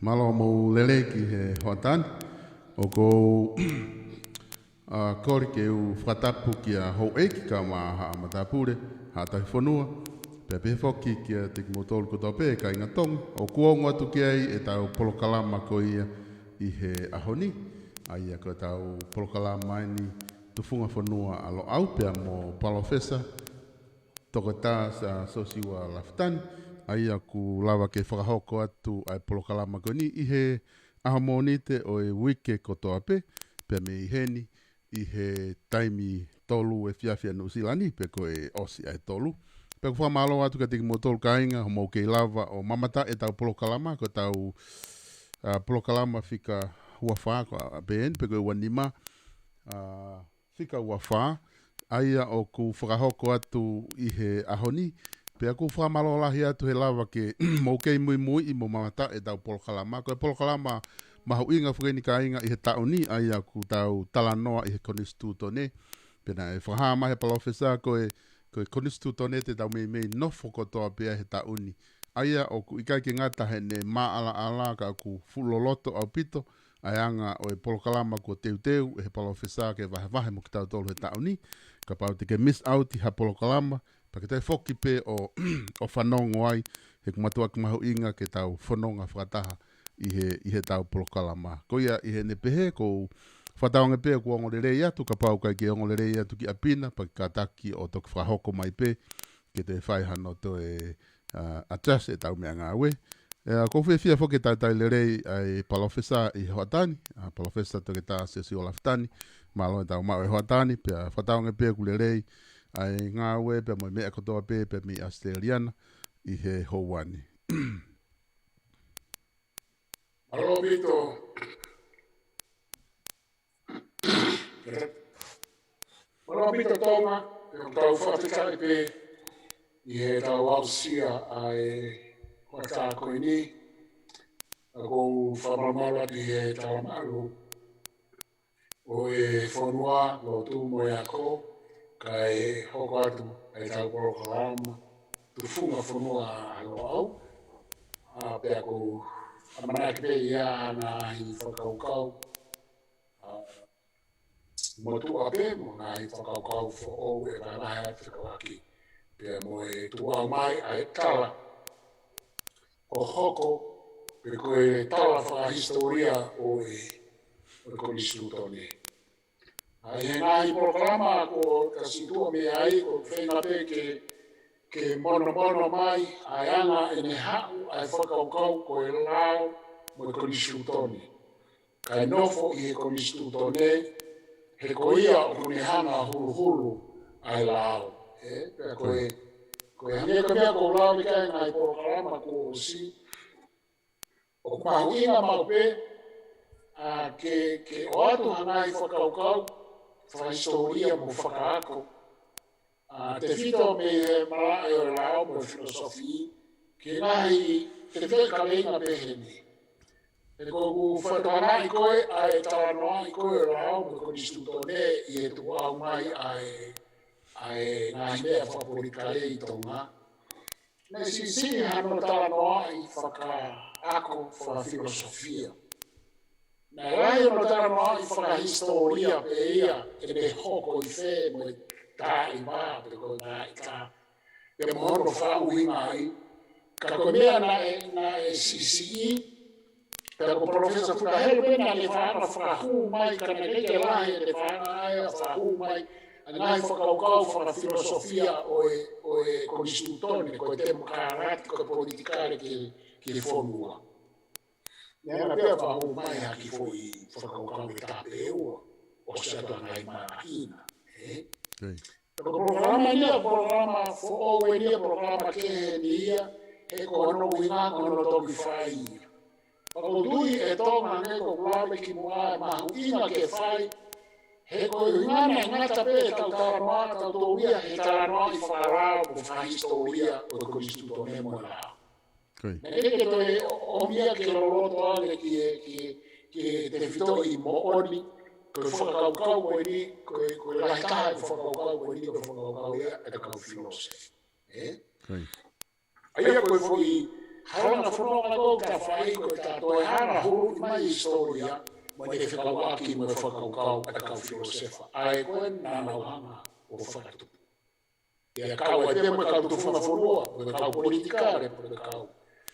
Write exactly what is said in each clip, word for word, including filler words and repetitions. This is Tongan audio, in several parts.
Mālō mo e lelei ki he hoʻatā ni. ʻOku ou, ʻa, kole ke u fakatapu kia Houʻeiki kae ʻumaʻā Haʻa Matāpule, Haʻa Tahifonua, pea pehē foki kiate kimoutolu kotoa pē kāinga Tonga. ʻOku ongo atu ki ai ʻetau polokalama ko ia ʻi he ʻaho ni. ʻA ia ko ʻetau polokalama eni Tufunga Fonua ʻa Loʻau pea mo Palōfesa Toketā Sa-, Siosiua Lafitani, ʻa ia ʻoku lava ke fakahoko atu ʻa e polokalama ko eni ʻi he ʻaho Mōnite ʻo e uike kotoa pē, pea mei heni ʻi he taimi tolu efiafi ʻa Nuʻusila ni, pe ko e ʻosi ʻa e tolu. Pea ʻoku ou fakamālō atu kiate kimoutolu kāinga, hoʻomou kei lava ʻo mamata ʻetau polokalama, ko ʻetau, ʻa, polokalama fika ua fā ko ā pē eni, pe ko e ua nima, ʻa, fika ua fā, ʻa ia ʻoku fakahoko atu ʻi he ʻaho ni, pea ʻoku ou fakamālō lahi atu he lava ke mou kei muimuiʻi mo mamata ʻetau polokalama. Ko e polokalama mahuʻinga foki eni kāinga ʻi he taʻu ni, ʻa ia ʻoku tau talanoa ʻi he Konisitūtone. Pea naʻe fakahā mai he Palōfesa ko e, ko e Konisitūtone te tau meimei nofo kotoa pē he taʻu ni. ʻA ia ʻoku ʻikai ke ngata heʻene maʻalaʻala ka ʻoku fuʻu loloto ʻaupito, ʻa e anga ʻo e polokalama kuo teuteu ʻe he Palōfesa ke vahevahe mo kitautolu he taʻu ni. Kapau te ke miss out ʻi ha polokalama, pea ke toe foki pē ʻo, ʻo fanongo ai, he ʻoku mātuʻaki mahuʻinga ke tau fononga fakataha ʻi he, ʻi heʻetau polokalama. Ko ia ʻi heʻene pehē, ʻoku ou fakatauange pē ʻoku ongo lelei atu, kapau ʻoku ʻikai ke ongo lelei atu ki ʻapi na, pea ke kātaki ʻo toki fakahoko mai pē, ke toe fai hano toe, ʻa, adjust ʻetau meʻangāue. ʻE, ʻoku ou fiefia foki ke talitali lelei ʻa e Palōfesa ʻi he hoʻatā ni, ʻa, Palōfesa Toketā Siosiua Lafitani, mālō ʻetau maʻu e hoʻatā ni, pea fakatauange pē ʻoku lelei ʻa e ngāue, pea mo e meʻa kotoa pē, pea mei ʻAositelēlia na ʻi he houa ni. Mālō ʻaupito. Mālō ʻaupito Tonga, pea ʻoku tau fakafetaʻi pē ʻi heʻetau aʻusia ʻa e hoʻatā ko eni. ʻOku ou fakamalumalu atu ʻi he talamalu ʻo e fonua, lotu mo e ako, kae hoko atu ʻetau polokalama Tufunga Fonua ʻa Loʻau. ʻA, pea ʻoku ou ʻamanaki pē ʻe ʻi ai ha ngaahi fakakaukau, ʻa, motuʻa pē mo e ngaahi fakakaukau foʻou ʻe vahevahe atu fekauʻaki pea mo e tuʻu mai ʻa e tala hohoko, pe ko e tala fakahisitōlia ʻo e, ʻo e Konisitūtone. ʻA, ʻi he ngaahi polokalama kuo tau situʻa mei ai, ʻoku ou feinga pē ke, ke monomono mai ʻa e anga ʻene haʻu ʻa e fakakaukau ko e lao mo e Konisitūtone. Kae nofo ʻi he Konisitūtone, he ko ia ʻoku ne hanga ʻo huluhulu ʻa e lao. ʻE, pea ko e, ko e hangē ko e meʻa kuo u lau ʻi he ngaahi polokalama kuo ʻosi, ʻoku mahuʻinga maʻu pē, ʻa, ke, ke ʻoatu ha ngaahi fakakaukau fakahisitōlia mo fakaako, ʻa, tefito mei he malaʻe ʻo e lao mo e filōsofi, ki he ngaahi tefitoʻi kaveinga pehē ni. He ʻoku ou fakatokangaʻi ko e, ʻa e talanoaʻi ko e ʻo e lao mo e Konisitūtone ʻi he tuʻu mai ʻa e, ʻa e ngaahi meʻa fakapolitikale ʻi Tonga, naʻe siʻisiʻi hano talanoaʻi fakaako, fakafilōsofia. Naʻe lahi hono talanoaʻi fakahisitōlia pē ia, ʻene hoko ʻi fē mo e taimi pe ko e taimi, pea mo hono fakaʻuhingaʻi. Ka ko e meʻa naʻe, naʻe siʻisiʻi, pea ko Palōfesa Futa Helu pē naʻa ne faka-, fakahū mai, ka naʻe ʻikai ke lahi ʻene faka-, ʻa e fakahū mai ʻa e ngaahi fakakaukau fakafilōsofia ʻo e, ʻo e Konisitūtone, ko e temokalati, ko e politikale ki, ki he fonua. Naʻe ʻi ai pē ʻa e fakahū mai ha kiʻi foʻi fakakaukau ʻe taha pe ua, ʻosi atu ʻa e ngaahi māhina, ē? Ko e polokalama eni ia, polokalama foʻou eni ia, polokalama kehe eni ia, he ko hono ʻuhinga ko hono toki fai ia. Pea ʻoku ou tui ʻe Tonga hangē ko ʻeku lave kimuʻa, ʻe mahuʻinga ke fai, he ko e ʻuhinga naʻe ngata pē ʻetau talanoa, tau tō ia he talanoaʻi fakalao mo fakahisitōlia ʻo e Konisitūtone mo e lao. Naʻe ʻikai ke toe ʻomi ia ke loloto ange ki he, ki he, ki he tefitoʻi moʻoni, ko e fakakaukau ko eni, ko e, ko e lahi taha ʻo e fakakaukau ko eni, ko e fakakaukau ia ʻa e kau filōsefa. Ē? ʻA ia ko e foʻi, Halanga fononga ko ē ʻoku ta fai ko ʻeta toe hanga huluʻi mai e hisitōlia mo ʻene fekauʻaki mo e fakakaukau ʻa e kau filōsefa. ʻA ē ko ē naʻa nau hanga ʻo fakatupu. ʻIo, kau ai pē mo e kau tufunga fonua, mo e kau politikale, mo e kau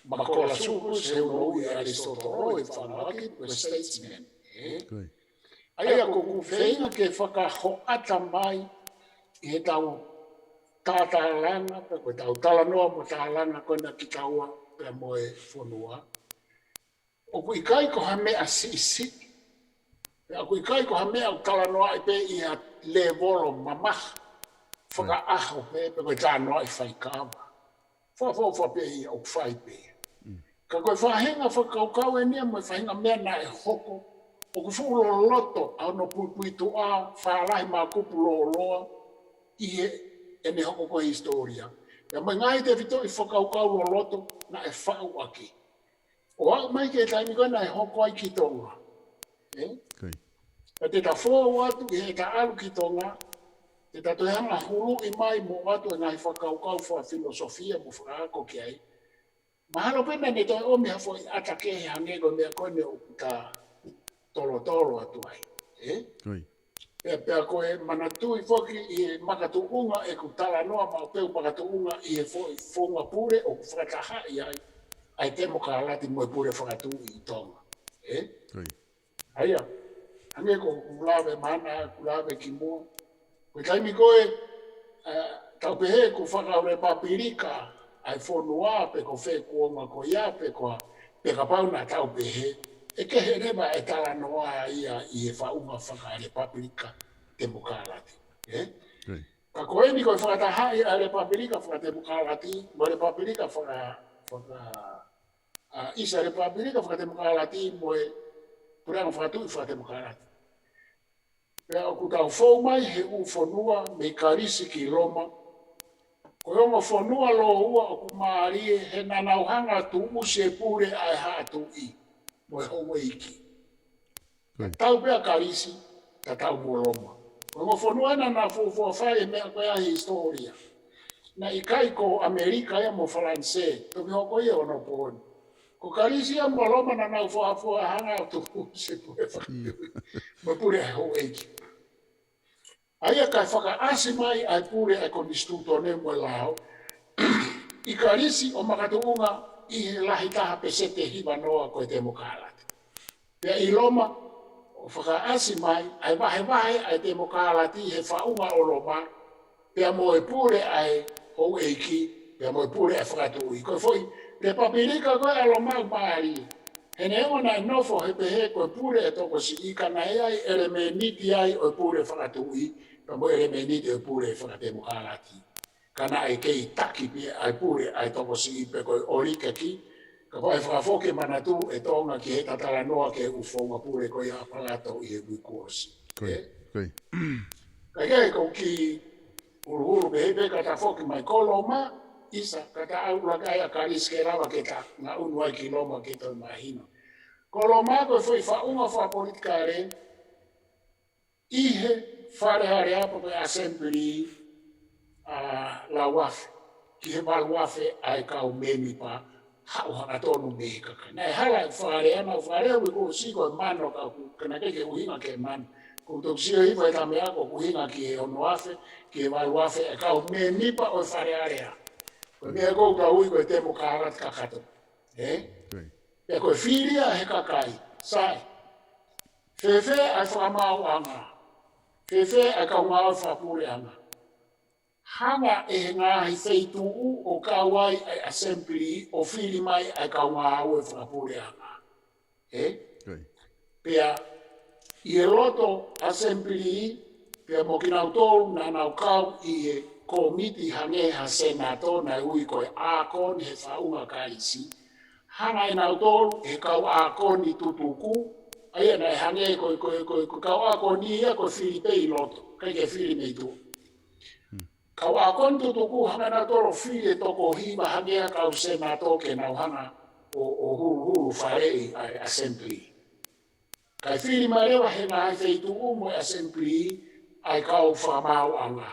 makola suku, he ʻoku ui ʻe ʻAlisitōtolo e fānau ʻaki, mo e statesman. ʻE? ʻA ia ko ʻeku feinga ke fakahoʻata mai ʻi heʻetau tātālanga, pe ko ʻetau talanoa mo tālanga ko ena kitaua pea mo e fonua. ʻOku ʻikai ko ha meʻa siʻisiʻi. Pea ʻoku ʻikai ko ha meʻa ʻoku talanoaʻi pē ʻi ha lēvolo mamafa, fakaʻaho pē, pe ko e talanoaʻi faikava. Fakaʻofoʻofa pē ia ʻoku fai pē. Ka ko e faʻahinga fakakaukau eni ia mo e faʻahinga meʻa naʻe hoko, ʻoku fuʻu loloto ʻa hono puipuituʻa fālahi mākupu lōloa ʻi heʻene hoko ko e hisitōlia. Pea mo e ngaahi tefitoʻi fakakaukau loloto naʻe faʻu ʻaki. ʻO aʻu mai ki he taimi ko ē naʻe hoko ai ki Tonga. ʻE? Ka te ta fou atu ʻi heʻeta ʻalu ki Tonga, te ta toe hanga huluʻi mai mo ʻoatu e ngaahi fakakaukau fakafilosofia mo fakaako ki ai. Mahalo pē naʻa ne toe ʻomi ha foʻi ʻata kehe hangē ko e meʻa ko eni ʻoku ta tolotolo atu ai. ʻE? Pea, pea ko e manatuʻi foki ʻi he makatuʻunga ʻeku talanoa maʻu pē ʻoku makatuʻunga ʻi he foʻi founga pule ʻoku fakatahaʻi ai ʻa e temokalati mo e pule fakatuʻi ʻi Tonga. ʻE? ʻA ia, hangē ko ʻeku lave mana, ʻeku lave ki muʻa. Ko e taimi ko ē, ʻa, tau pehē ʻoku fakalepapilika ʻa e fonua, pe ko fē kuonga ko ia, pe ko, pe kapau naʻa tau pehē, ʻe kehe leva e talanoa ia ʻi he faʻunga fakalepapilika temokalati. ʻE? Ka ko eni ko e fakatahaʻi ʻa e lepapilika fakatemokalati, mo e lepapilika faka, faka, ʻa, ʻisa lepapilika fakatemokalati, mo e puleʻanga fakatuʻi fakatemokalati. Pea ʻoku tau fou mai he ʻū fonua mei Kalisi ki Loma. Ko e ongo fonua lōua ʻoku mālie he naʻa nau hanga tuʻusi e pule ʻa e haʻa tuʻi mo e houʻeiki. Tatau pē ʻa Kalisi, tatau mo Loma. Ko e ongo fonua naʻa nau fuofua fai e meʻa ko ia he hisitōlia. Naʻe ʻikai ko ʻAmelika ia mo Falanisē, toki hoko ia ʻi onopooni. Ko Kalisi ia mo Loma naʻa nau fuofua hanga ʻo tuʻusi e pule fakatuʻi mo e pule ʻa e houʻeiki. ʻA ia kae fakaʻasi mai ʻa e pule ʻa e konisitūtone mo e lao ʻi Kalisi ʻo makatuʻunga ʻi he lahi taha pēseti ʻe hiva noa ko e temokalati. Pea ʻi Loma, ʻo fakaʻasi mai ʻa e vahevahe ʻa e temokalati he faʻunga ʻo Loma, pea mo e pule ʻa e houʻeiki, pea mo e pule ʻa e fakatuʻi. Ko e foʻi lepapilika ko ē ʻa Loma ʻoku mālie. He neongo naʻe nofo he pehē ko e pule ʻa e tokosiʻi ka naʻe ʻi ai e ʻelemēniti ai ʻo e pule fakatuʻi, pea mo e ʻelemēniti ʻo e pule fakatemokalati. Ka naʻe kei taki pē ʻa e pule ʻa e tokosiʻi pe ko e ʻolikaki, kapau ʻe fakafoki e manatu ʻa Tonga ki heʻeta talanoa ki he ʻū founga pule ko ia ʻa Palato ʻi he uike kuo ʻosi. Ko ia, ʻE? Ko ia. Ka ʻi ai ko e kiʻi huluhulu pē he pē ka ta foki mai ko Loma, ʻisa, ka ta ʻalu hake ai ʻa Kalisi ke lava ke ta ngaʻunu ai ki Loma ke toe mahino. Ko Loma ko e foʻi faʻunga fakapolitikale ʻi he Fale Alea pe ko e Assembly ʻa Lauafe, ki he valu afe ʻa e kau mēmipa haʻu hangatonu mei he kakai. Naʻe hala e Fale Alea, naʻe Fale Alea uike kuo ʻosi ko e mano ka ʻoku kana ke ke ʻuhinga ki he mano. Ko e toki sio hifo he taimi ko ē ʻoku ʻuhinga ki he ono afe, ki he valu afe ʻa e kau mēmipa ʻo e Fale Alea. Ko e meʻa ko ē ʻoku tau ui ko e temokalati kakato. ʻE? Ko ia. Pea ko e fili ia ʻe he kakai, sai. Fēfē ʻa e fakamaauʻanga? Fēfē ʻa e kau ngāue fakapuleʻanga? Hanga ʻe he ngaahi feituʻu ʻo kau ai ʻa e Assembly ʻo fili mai ʻa e kau ngāue fakapuleʻanga. ʻE? Ko ia. Pea ʻi he loto Assembly, pea mo kinautolu naʻa nau kau ʻi he kōmiti hangē ha Senato naʻe ui ko e ʻākoni he faʻunga Kalisi. Hanga ʻe nautolu he kau ʻākoni tutuku, ʻa ia naʻe hangē ko, ko, ko, ko e kau ʻākoni ia ko e fili pē ʻi loto, ʻikai ke fili mei tuʻa. Kau ʻākoni tutuku hanga ʻe nautolu ʻo fili e toko hiva hangē ha kau Senato ke nau hanga ʻo, ʻo huluhulu faleʻi ʻa e Assembly. Kae fili mai leva he ngaahi feituʻu mo e Assembly ʻa e kau fakamaauʻanga.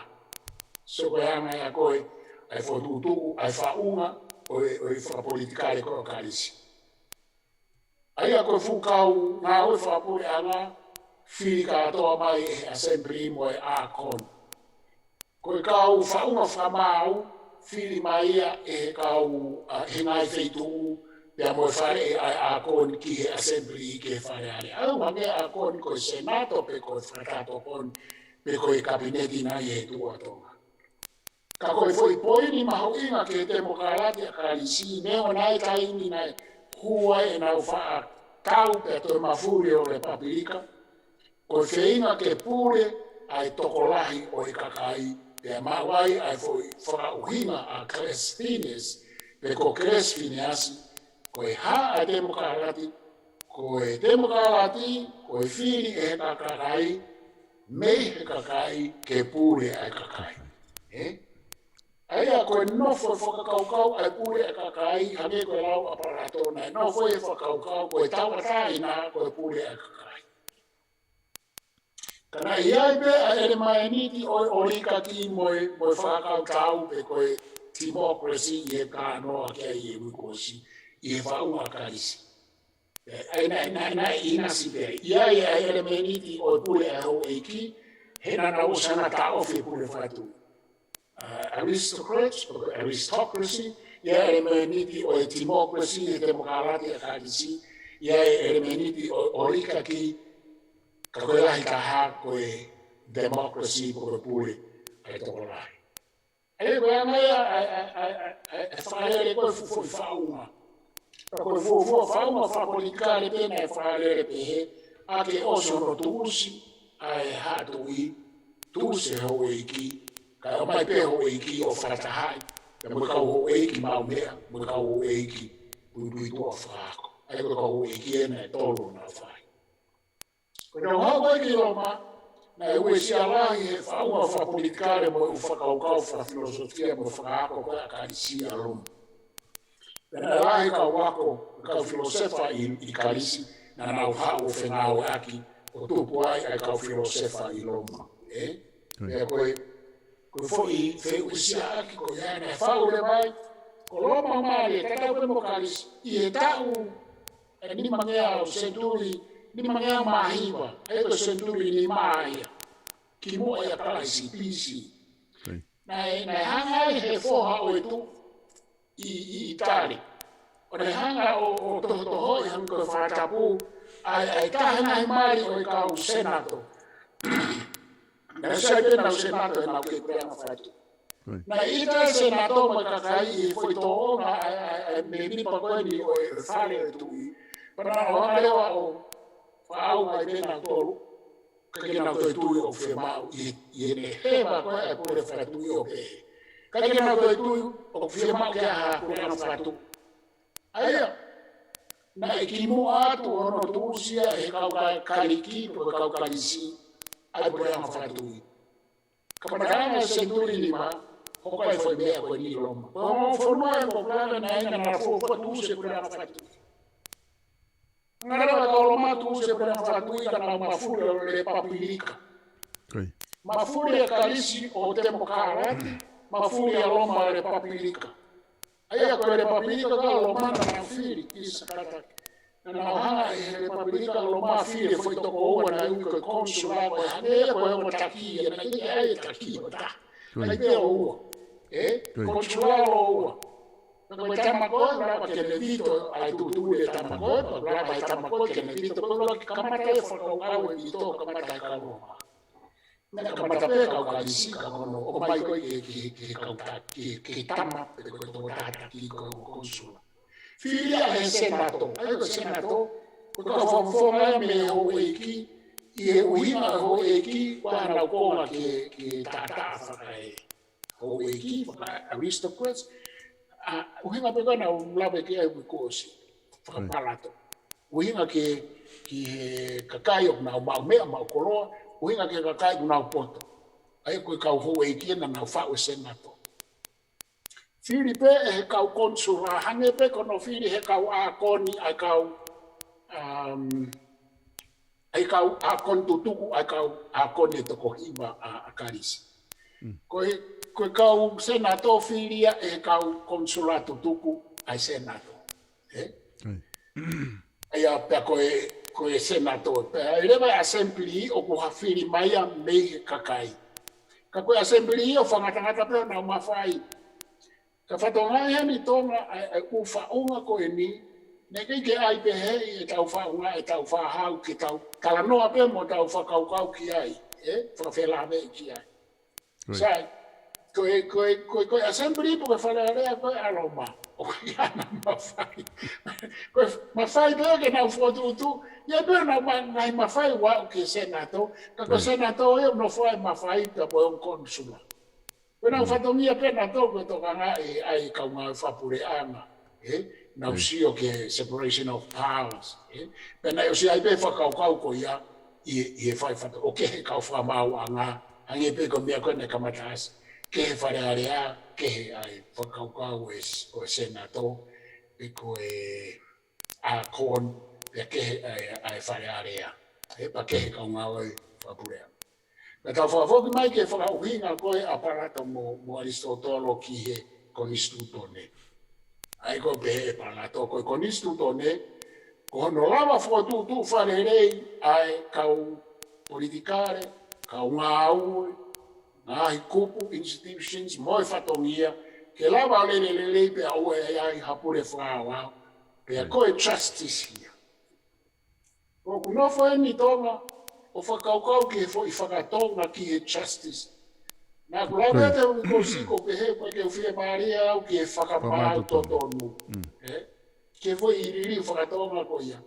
So ko e anga ia ko ē ʻa e fokotuʻutuʻu ʻa e faʻunga, ʻo e, ʻo e fakapolitikale ko ē ʻa Kalisi. ʻA ia ko e fuʻu kau ngāue fakapuleʻanga, fili kātoa mai ʻe he Assembly mo e ʻākoni. Ko e kau faʻunga fakamaau, fili mai ia ʻe he kau, ʻa, he ngaahi feituʻu, pea mo e faleʻi ʻa e ʻākoni ki he Assembly, ki he Fale Alea. ʻA ia ʻoku hangē ʻa e ʻākoni ko e Senato pe ko e Fakataha Tokoni, pe ko e Kapineti nai ʻi he tuʻu ʻa Tonga. Ka ko e foʻi poini mahuʻinga ki he Temokalati ʻa Kalisi, neongo naʻe taimi naʻe hū ai ʻenau faʻa tau pea toe mafuli ʻo Lepapilika, ko e feinga ke pule ʻa e tokolahi ʻo e kakai, pea maʻu ai ʻa e foʻi fakaʻuhinga ʻa Cleisthenes, pe ko Cleisthenes, ko e hā ʻa e Temokalati, ko e Temokalati, ko e fili ʻe he kakai, mei he kakai ke pule ʻa e kakai. Ē? ʻA ia ko e nofo e fakakaukau ʻa e pule ʻa e kakai, hangē ko e lau ʻa Palato naʻe nofo e fakakaukau ko e tauʻatāina ko e pule ʻa e kakai. Ka naʻe ʻi ai pē ʻa e ʻelemēniti ʻo e ʻolikaki mo e, mo e fakakautau pe ko e democracy ʻi he kānoa ki ai ʻi he uike kuo ʻosi, ʻi he faʻunga ʻa Kalisi. ʻE, ʻa ia naʻe, naʻe, naʻe ʻinasi pē ai. ʻI ai ʻa e ʻelemēniti ʻo e pule ʻa e houʻeiki, he naʻa nau ʻosi hanga ʻo taʻofi e pule fakatuʻi. ʻA, aristocrats, ʻo aristocracy, ʻi ai ʻa e ʻelemēniti ʻo e democracy, he Temokalati ʻa Kalisi, ʻi ai ʻa e ʻelemēniti ʻo, ʻolikaki, ka ko e lahi taha ko e democracy, ko e pule ʻa e tokolahi. ʻA ia ko e anga ia ʻa e, ʻa e, ʻa e, ʻa e, ʻa e fakalele ko ē fu-, foʻi faʻunga. Ka ko e fuofua faʻunga fakapolitikale pē naʻe fakalele pehē, ʻa ke ʻosi hono tuʻusi ʻa e haʻa tuʻi, tuʻusi e houʻeiki, kae ʻomai pē houʻeiki ʻo fakatahaʻi, pea mo e kau houʻeiki maʻu meʻa, mo e kau houʻeiki puipuituʻa fakaako. ʻA ia ko e kau houʻeiki ʻe naʻe tolu naʻe fai. Ko ʻenau haʻu ko ē ki Loma, naʻe uesia lahi he faʻunga fakapolitikale mo e fakakaukau fakafilosofia mo e fakaako ko ē ʻa Kalisi ʻa Loma. Pea naʻe lahi e kau ako, kau filōsefa ʻi, ʻi Kalisi, naʻa nau haʻu ʻo fengāueʻaki, ʻo tupu ai ʻa e kau filōsefa ʻi Loma. Ē? Pea ko e, ko e foʻi feuʻesiaʻaki ko ia naʻe faʻu leva ai, ko Loma mali, tatau pē mo Kalisi, ʻi he taʻu ʻe nimangeau, senituli nimangeau mā hiva, ʻa ia ko e senituli nima ia, kimuʻa ʻia Kalaisi, B C. Naʻe, naʻe hanga ai he foha ʻo e tuʻi ʻi, ʻi ʻItali. ʻO ne hanga ʻo, ʻo tohotohoʻi hangē ko e fakatapu, ʻa e, ʻa e taha e ngaahi mali ʻo e kau senato. Naʻe sai pē ʻenau senato ʻenau kei puleʻanga fakatuʻi. Naʻe ʻita e senato mo e kakai ʻi he foʻi tōʻonga ʻa e, ʻa e, ʻa e mēmipa ko eni ʻo e fale ʻo e tuʻi. Pea naʻa nau hanga leva ʻo fakaʻau ai pē nautolu. ʻIkai ke nau toe tui ʻoku fiemaʻu ʻi, ʻi heʻene hema ko ē ʻa e pule fakatuʻi ʻo pehē. ʻIkai ke nau toe tui ʻoku fiemaʻu ke ʻi ai ha puleʻanga fakatuʻi. ʻA ia, naʻe kimuʻa atu hono tuʻusi ia ʻe he kau Ka-, Kaliki, pe ko e kau Kalisi, ʻa e puleʻanga fakatuʻi. Kamataʻanga e senituli nima, hoko ai e foʻi meʻa ko eni ʻi Loma. Ko e ongo fonua ē ʻoku ou lave ki ai naʻa nau fuofua tuʻusi e puleʻanga fakatuʻi. Hanga leva e kau Loma ʻo tuʻusi e puleʻanga fakatuʻi ka nau mafuli ʻo Lepapilika. Mafuli ʻa Kalisi ʻo Temokalati, mafuli ʻa Loma ʻo Lepapilika. ʻA ia ko e Lepapilika ko ē ʻa Loma naʻa nau fili ki Sakataki. Naʻa nau hanga ʻe he Lepapilika ʻa Loma ʻo fili e foʻi toko ua naʻe ui ko e konsula, ko e hangē ia ko e ongo taki ia, naʻe ʻikai ke ʻi ai e taki ʻe taha. Naʻe ʻi ai pē ʻe ua. Ē? Konsula ʻe ua. Pea ko e tama ko ē, lava ke ne vito ʻa e tuʻutuʻuni e tama ko ē, pea lava e tama ko ē ke ne vito, pea lava ke kamata e fakakaukau e vito, kamata e kau Loma. Naʻe kamata pē kau Kalisi ka ko hono ʻomai ko ē ki he, ki he, ki he kau ta-, ki he, ki he tama pe ko e tokotaha taki ko e konsula. Fili ia ʻe he senato, ʻa ia ko e senato, ko e kau fakafofonga ia mei he houʻeiki, ʻi he ʻuhinga ʻo e houʻeiki, ko ʻenau konga ki he, ki he taʻataʻa fakaeʻa. Houʻeiki, faka-aristocrats, ʻa, ʻuhinga pē ko ē naʻa ku lave ki ai he uike kuo ʻosi, fakapalato. ʻUhinga ki, ki he kakai ʻoku nau maʻu meʻa, maʻu koloa, ʻuhinga ki he kakai ʻoku nau poto. ʻA ia ko e kau houʻeiki ia naʻa nau faʻu e senato. Fili pē ʻe he kau konsula, hangē pē ko hono fili ʻe he kau ʻākoni ʻa e kau, um, ʻa e kau ʻākoni tutuku, ʻa e kau ʻākoni ʻe toko hiva ʻa, ʻa Kalisi. Ko e, ko e kau senato fili ia ʻe he kau konsula tutuku, ʻa e Senato. Ē? ʻA ia pea ko e, ko e Senato, pea ʻi he leva e assembly ʻoku hafili mai ia mei he kakai. Ka ko e assembly ʻoku fakangatangata pē honau mafai. Ka fatongia ʻeni Tonga, ʻa e, ʻa e ʻū faʻunga ko eni, naʻe ʻikai ke ʻai pehē ʻe tau faʻunga, ʻe tau fakahau ke tau talanoa pē mo tau fakakaukau ki ai, ē? Fakafelāveʻi ki ai. Sai, ko e, ko e, ko e, ko e assembly pe ko e Fale Alea ko ē ʻa Loma. ʻOku ʻi ai ʻena mafai. Ko e mafai pē ke nau fokotuʻutuʻu, ʻi ai pē ʻenau ma-, ngaahi mafai ʻoku aʻu ki he Senato, ka ko e Senato ʻoku nofo ai e mafai pē mo e ongo konisula. Ko ʻenau fatongia pē ʻenautolu ko e tokangaʻi ʻa e kau ngāue fakapuleʻanga, ē? Nau sio ki he separation of powers, ē? Pea naʻe ʻosi ʻi ai pē fakakaukau ko ia ʻi, ʻi he fai fatongia ʻo kehe kau fakamaauʻanga, hangē pē ko e meʻa ko ē naʻe kamata ʻasi, kehe Fale Alea, kehe ʻa e fakakaukau ʻo e, ʻo e Senato, pe ko e ʻa Kon, pea kehe ʻa e, ʻa e Fale Alea, ē? Pea kehe kau ngāue fakapuleʻanga. Ka tau fakafoki mai ki he fakaʻuhinga ko ē ʻa Palato mo, mo ʻAlisitōtolo ki he konisitūtone. ʻA ia ko e pehē ʻe Palato ko e konisitūtone, ko hono lava fokotuʻutuʻu fakalelei ʻa e kau politikale, kau ngāue, ngaahi kupu, institutions, mo e fatongia, ke lava ʻo lele lelei pea ʻoua ʻe ʻi ai ha pule fakaaoao, pea ko e justice ia. ʻOku nofo ʻeni Tonga ʻo fakakaukau ki he foʻi faka-Tonga ki he justice. Naʻa ku lave atu he uike kuo ʻosi ʻo pehē ʻoku ʻikai ke u fiemālie au ki he fakamaau totonu. Ē? Ki he foʻi liliu faka-Tonga ko ia.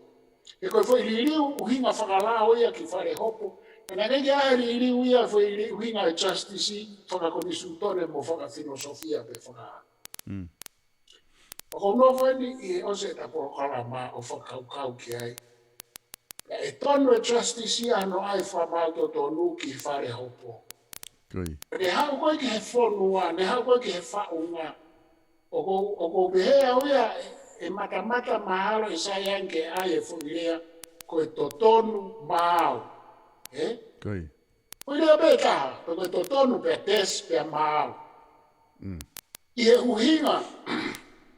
He ko e foʻi liliu ʻuhinga fakalao ia ki Fale Hopo. Naʻe ʻikai ke ʻi ai ha liliu ia foʻi li-, ʻuhinga e justice fakakonisitūtone mo fakafinosofia pe faka- ʻOku ou nofo ʻeni ʻi he ʻosi ʻeta polokalama ʻo fakakaukau ki ai. ʻE tonu e justice ia ʻa hono ʻai fakamaau totonu ki Fale Hopo. Ne haʻu ko ē ki he fonua, ne haʻu ko ē ki he faʻunga. ʻOku, ʻoku ou pehē au ia ʻe, ʻe matamata mahalo ʻe sai ange ke ʻai e foʻi lea ko e totonu maau. Ē? Ko e lea pē taha, pe ko e totonu pea tesi pea maau. ʻI he ʻuhinga,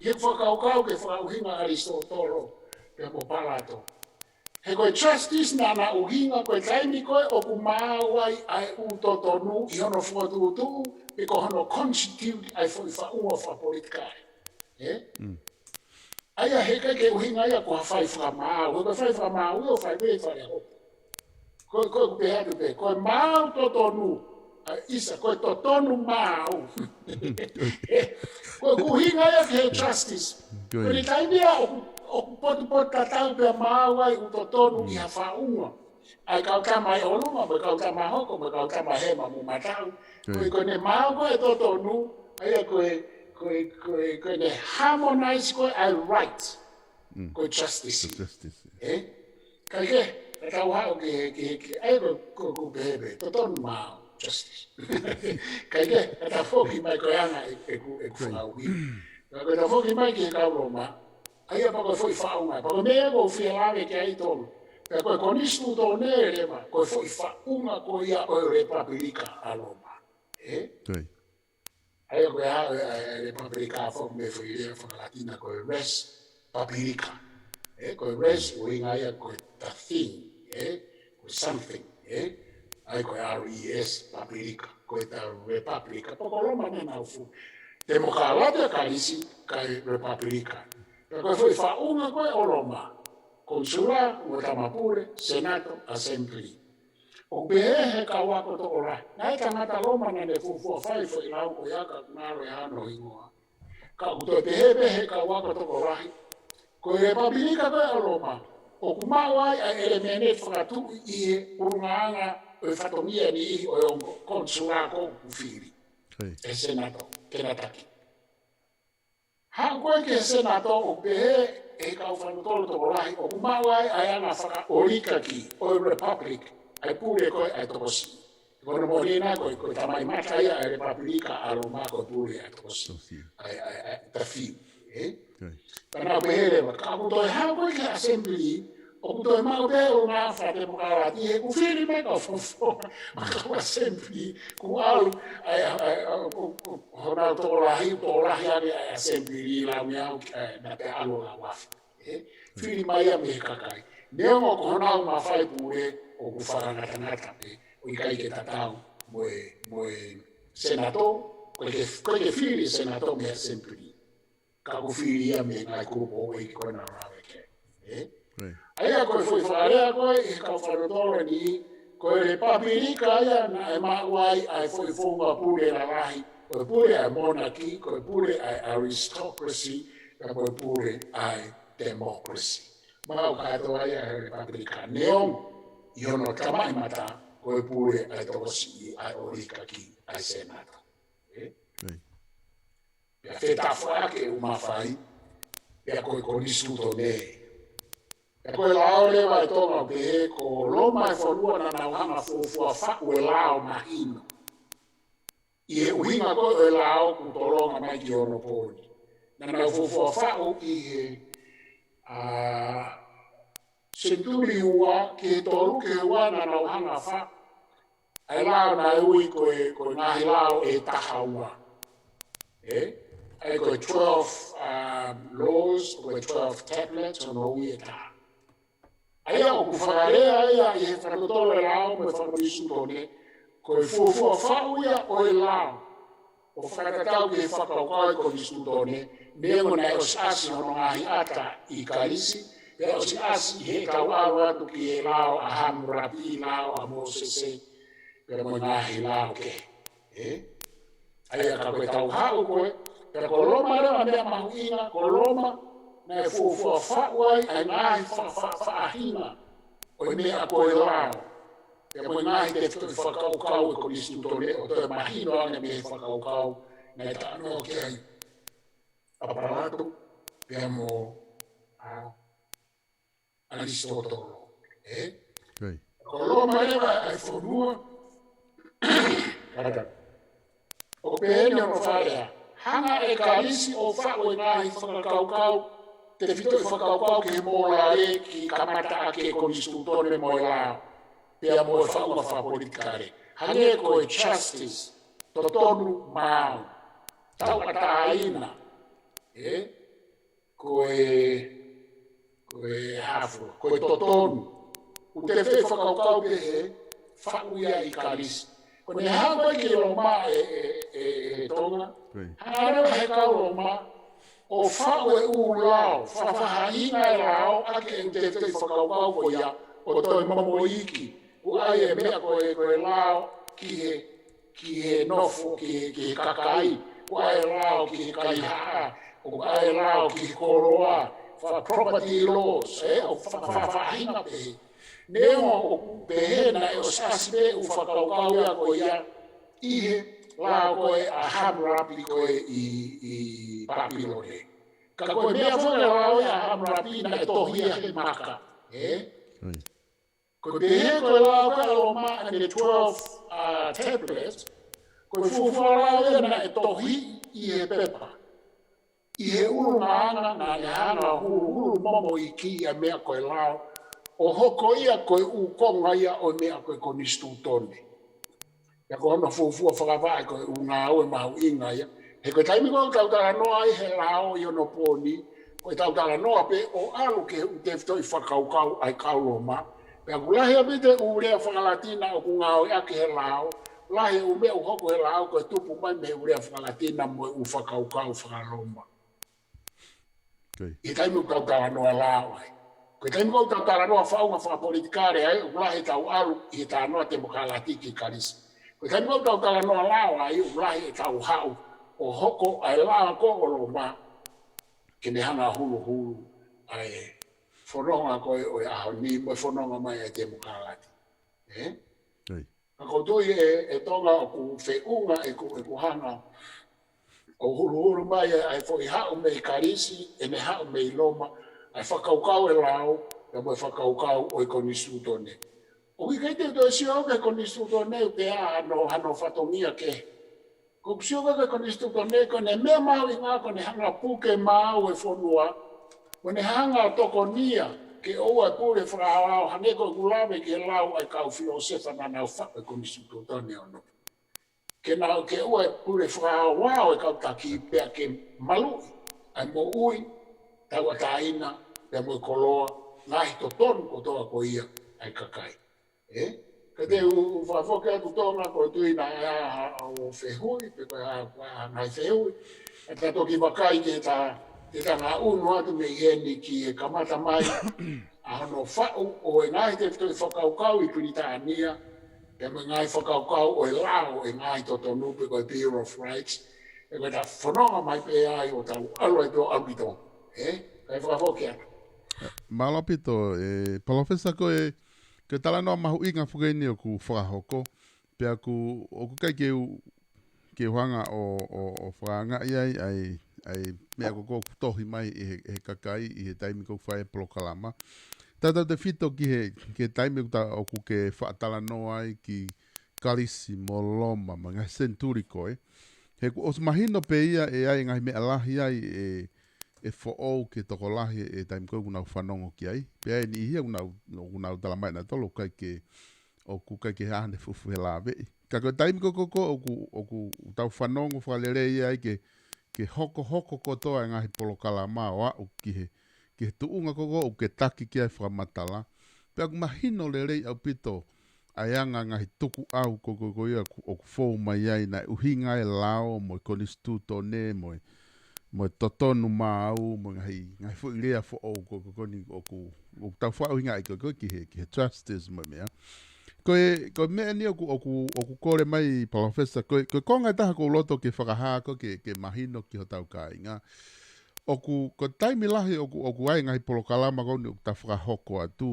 ʻi he fakakaukau ki he fakaʻuhinga ʻa ʻAlisitōtolo, pea mo Palato. He ko e justice naʻa na ʻuhinga ko e taimi ko ē ʻoku maau ai ʻa e ʻū totonu ʻi hono fokotuʻutuʻu, pe ko hono constitute ʻa e foʻi faʻunga fakapolitikale. Ē? ʻA ia he ʻikai ke ʻuhinga ia ko ha fai fakamaau, he ko e fai fakamaau ia ʻoku fai mei Fale Hopo. Ko, ko, ko e pehē atu pē, ko e maau totonu, ʻa ʻisa, ko e totonu maau. Ko e ʻuhinga ia ki he justice. Ko e taimi ia ʻoku, ʻoku potupotutatau pea maau ai ʻū totonu ʻi ha faʻunga. ʻA e kau tama ʻi ʻolunga, mo e kau tama hoko, mo e kau tama hema mo matau. Ko e, ko ʻene maau ko e totonu, ʻa ia ko e, ko e, ko e, ko ʻene harmonize ko e ʻa e right. Ko e justice. Ē? Kae kehe, ka tau haʻu ki he, ki he, ki he, ʻa ia ko, ko, ko pehē pē, totonu maau, justice. Kae kehe, ka tau foki mai ko e anga ʻe, ʻeku, ʻeku fakaʻuhinga. Ka ko e tau foki mai ki he kau Loma, ʻa ia pea ko e foʻi faʻunga, pea ko e meʻa ko ē ʻoku ou fie lave ki ai Tonga. Pea ko e konisitūtone leva, ko e foʻi faʻunga ko ia ʻo e Lepapulika ʻa Loma. Ē? ʻA ia ko e ʻa, ʻa, ʻa e Lepapulika foki mei he foʻi lea faka-Latina ko e res publica. Ē, ko e res ʻuhinga ia ko e the thing, ē, ko e something, ē. ʻA ia ko e R E S, publica, ko e the Republic, pea ko Loma naʻa nau fuʻu. Temokalati ʻa Kalisi, kae Lepapulika. Pea ko e foʻi faʻunga ko ē ʻo Loma, konisula, ongo tama pule, Senato, Assembly. ʻOku pehē he kau ako tokolahi. Naʻe tangata Loma naʻa ne fuofua fai foʻi lau ko ia ka ngalo e hano hingoa. Ka ʻoku toe pehē pē he kau ako tokolahi. Ko e Lepapulika ko ē ʻa Loma, ʻoku maʻu ai ʻa e ʻelemēniti fakatuʻi ʻi he ʻulungaanga ʻo e fatongia ʻe niʻihi ʻo e ongo konisula ko ē ʻoku fili. ʻE Senato, ke na taki. Haʻu ko ē ki he Senato ʻoku pehē ʻe he kau fanga tolo tokolahi ʻoku maʻu ai ʻa e anga fakaʻolikaki ʻo e Republic, ʻa e pule ko ē ʻa e tokosiʻi. Ko hono moʻoni ʻena ko e, ko e tamaimata ia ʻa e Lepapulika ʻa Loma ko e pule ʻa e tokosiʻi. ʻA e, ʻa e, ʻa e tafiu, ē? Ka nau pehē leva, ka ʻoku toe haʻu ko ē ki he Assembly, ʻOku toe maʻu pē ʻa e ngaahi fakatemokalati, he ʻoku fili mai e kau fakafofonga, mo e kau ʻasempelī, kuo ʻalu, ʻa e, ʻa e, ʻa e, ʻo, ʻo, ʻo, honau tokolahi, tokolahi ʻa e ʻasempelī, lau meʻa, ē, naʻa pē ʻalu ʻo lau afe. Ē? Fili mai ia mei he kakai. Neongo ko honau mafai pule ʻoku fakangatangata pē, ʻo ʻikai ke tatau mo e, mo e senatō, ʻoku ʻikai ke, ʻoku ʻikai ke fili e senatō mei he ʻasempelī. Ka ʻoku fili ia mei he ngaahi kulupu ʻo e ʻEiki ko ē naʻa nau lave ki ai. Ē? ʻA ia ko e foʻi fakalea ko ē ʻi he kau fakalotolo ni, ko e Lepapilika ia naʻe maʻu ai ʻa e foʻi founga pule lalahi, ko e pule ʻa e monarchy, ko e pule ʻa e aristocracy, pea mo e pule ʻa e democracy. Maʻu kātoa ia ʻe he Lepapilika, neongo ʻi hono tamaʻimata ko e pule ʻa e tokosiʻi ʻa e ʻōlika ki ʻa e senatō. Ē? Pea fetafoaki e ʻū mafai, pea ko e konisitūtone. Pea ko e lao leva ʻi Tonga ʻoku pehē ko Loma e fonua naʻa nau hanga ʻo fuofua faʻu e lao mahino. ʻI he ʻuhinga ko ē ʻo e lao kuo tolonga mai ki onopōni. Naʻa nau fuofua faʻu ʻi he, ā, senituli ua ki he tolu ki he ua naʻa nau hanga ʻo faʻu ʻa e lao naʻe ui ko e, ko e ngaahi lao ʻe taha ua. Ē? ʻA ia ko e twelve, um, laws, ko e twelve tablets, ʻo nau ui ʻe taha. ʻA ia ʻoku fakalea ia ʻi he fakalotolo e lao mo e fakakonisitūtone, ko e fuofua faʻu ia ʻo e lao ʻo fakatatau ki he fakakaukau e konisitūtone, neongo naʻe ʻosi ʻasi hono ngaahi ʻata ʻi Kalisi, pea ʻosi ʻasi he tau ʻalu atu ki he lao ʻa Hammurapi, lao ʻa Mōsese, pea mo e ngaahi lao kehe. Ē? ʻA ia ka ko e tau haʻu ko ē, pea ko Loma leva meʻa mahuʻinga, ko Loma naʻe fuofua faʻu ai ʻa e ngaahi fa-, fa-, faʻahinga ʻo e meʻa ko e lao. Pea mo e ngaahi tefitoʻi fakakaukau e konisitūtone ʻo toe mahino ange mei he fakakaukau naʻe talanoa ki ai ʻa Palato, pea mo, ā, ʻAlisitōtolo. Ē? Ko Loma leva ʻa e fonua. Kātaki. ʻOku pehē ni hono fakalea. Hanga ʻe Kalisi ʻo faʻu e ngaahi fakakaukau, tefitoʻi fakakaukau ki he mōlale ki kamata ʻaki e konisitūtone mo e lao. Pea mo e faʻunga fakapolitikale. Hangē ko e justice, totonu maau, tauʻatāina. Ē? Ko e, ko e hā fua, ko e totonu. ʻOku tefitoʻi fakakaukau pehē, faʻu ia ʻi Kalisi. Ko ʻene haʻu ko ē ki Loma ē, ē, ē, ē Tonga. Hanga leva he kau Loma ʻo faʻu e ʻū lao, fa-, faʻahinga e lao, ʻaki e tefitoʻi fakakaukau ko ia, ʻo toe momoʻi ʻaki. ʻOku ʻai e meʻa ko e, ko e lao ki he, ki he nofo, ki he, ki he kakai. ʻOku ʻai e lao ki he kaihaʻa. ʻOku ʻai e lao ki he koloa. Fa-, property laws, ē, ʻo fa-, fa-, faʻahinga pehē. Neongo ʻoku pehē naʻe ʻosi ʻasi pē ʻū fakakaukau ia ko ia ʻi he lao ko ē ʻa Hammurapi ko ē ʻi, ʻi Papilone. Ka ko e meʻa foki e lao ia ʻa Hammurapi naʻe tohi ia he maka. Ē? Ko e pehē ko e lao ko ē ʻa Loma ʻa e twelve, uh, tablets, ko e fuofua lao ia naʻe tohi ʻi he pepa. ʻI he ʻulungaanga naʻa ne hanga ʻo huluhulu momoʻi ʻaki ʻa e meʻa ko e lao, ʻo hoko ia ko e ʻū konga ia ʻo e meʻa ko e konisitūtone. Pea ko hono fuofua fakavaʻe ko e ʻū ngāue mahuʻinga ia. He ko e taimi ko ē ʻoku tau talanoa ai he lao ʻi onopōni, ko e tau talanoa pē ʻo ʻalu ki he ʻū tefitoʻi fakakaukau ʻa e kau Loma. Pea ʻoku lahi ʻaupito e ʻū lea fakalatina ʻoku ngāueʻaki he lao, lahi e ʻū meʻa ʻoku hoko he lao ko e tupu mai mei he ʻū lea fakalatina mo e ʻū fakakaukau fakaloma. ʻI he taimi ʻoku tau talanoa lao ai. Ko e taimi ʻoku tau talanoa faʻunga fakapolitikale ai, ʻoku lahi ʻetau ʻalu ʻi he talanoa temokalati ki Kalisi. Ko e taimi ʻoku tau talanoa lao ai, ʻoku lahi ʻetau haʻu ʻo hoko ʻa e lao ko ē ʻo Loma, ke ne hanga ʻo huluhulu ʻa e fononga ko ē ʻo e ʻaho ni, mo e fononga mai ʻa e temokalati. Ē? Ka ʻoku ou tui ē, ʻe Tonga ʻoku feʻunga ʻeku, ʻeku hanga ʻo huluhulu mai ʻa e foʻi haʻu mei Kalisi, ʻene haʻu mei Loma, ʻa e fakakaukau e lao, pea mo e fakakaukau ʻo e konisitūtone. ʻOku ʻikai te u toe sio au ki he konisitūtone, ʻo pehē hano, hano fatongia kehe. Ko ʻeku sio ko ē ki he konisitūtone, ko ʻene meʻa mahuʻinga ko ʻene hanga ʻo puke maau e fonua, ko ʻene hanga ʻo tokonia ke ʻoua ʻe pule fakaaoao, hangē ko ʻeku lave ki he lau ʻa e kau filōsefa naʻa nau faʻu e konisitūtone ʻo nofo. Ke nau, ke ʻoua ʻe pule fakaaoao e kau taki pea ke maluʻi ʻa e moʻui, tauʻatāina, pea mo e koloa, ngaahi totonu kotoa ko ia ʻa e kakai. ʻE? Ka te u fakafoki atu Tonga, ko e tui naʻe ʻi ai haʻo fehuʻi, pe ko e hā, ko e hā e ngaahi fehuʻi. ʻE ta toki vakai ke ta, ke ta ngaʻunu atu mei heni ki he kamata mai ʻa hono faʻu ʻo e ngaahi tefitoʻi fakakaukau ʻi Pilitānia, pea mo e ngaahi fakakaukau ʻo e lao ʻo e ngaahi totonu pe ko e Bill of Rights, ʻe ko e ta fononga mai pē ai ʻo tau ʻalu ai pē ʻo ʻaupito. ʻE? Kae fakafoki atu. Mālō ʻaupito, ʻe, Palōfesa, ko e, ko e talanoa mahuʻinga foki eni ʻoku fakahoko, pea ʻoku, ʻoku ʻikai ke u, ke u hanga ʻo, ʻo, ʻo fakaangaʻi ai, ʻa e, ʻa e meʻa ko ē ʻoku tohi mai ʻe he, he kakai ʻi he taimi ko ē ʻoku fai e polokalama. Tautautefito ki he, ki he taimi ʻoku ta, ʻoku ke faʻa talanoa ai ki Kalisi mo Loma, mo e ngaahi senituli ko ē. He kuo ʻosi mahino pē ia ʻe ʻi ai e ngaahi meʻa lahi ai ʻe, ʻe foʻou ki he tokolahi e taimi ko ē ʻoku nau fanongo ki ai. Pea ʻe niʻihi ia ʻoku nau, ʻoku nau tala mai nautolu ʻoku ʻikai ke, ʻoku ʻikai ke ʻi ai haʻane fuʻu fehuʻi lāveʻi. Ka ko e taimi ko ē ko ē ʻoku, ʻoku tau fanongo fakalelei ai ke, ke hokohoko kotoa e ngaahi polokalama ʻo aʻu ki he, ki he tuʻunga ko ē ʻoku ke taki ki ai e fakamatala. Pea ʻoku mahino lelei ʻaupito ʻa e anga e ngaahi tukuʻau ko ē ko ē ko ia ʻoku, ʻoku fou mai ai, naʻe ʻuhinga ai e lao mo e konisitūtone mo e, mo e totonu maau mo e ngaahi, ngaahi foʻi lea foʻou ko ē ko ē ko eni ʻoku, ʻoku tau fakaʻuhingaʻi ko ē ko ē ki he, ki he justice mo e meʻa. Ko e, ko e meʻa eni ʻoku, ʻoku, ʻoku kole mai Palōfesa, ko e, ko e konga ʻe taha ʻoku ou loto ke fakahā ko ē ke, ke mahino ki hotau kāinga. ʻOku, ko e taimi lahi ʻoku, ʻoku ʻi ai e ngaahi polokalama ko eni ʻoku ta fakahoko atu,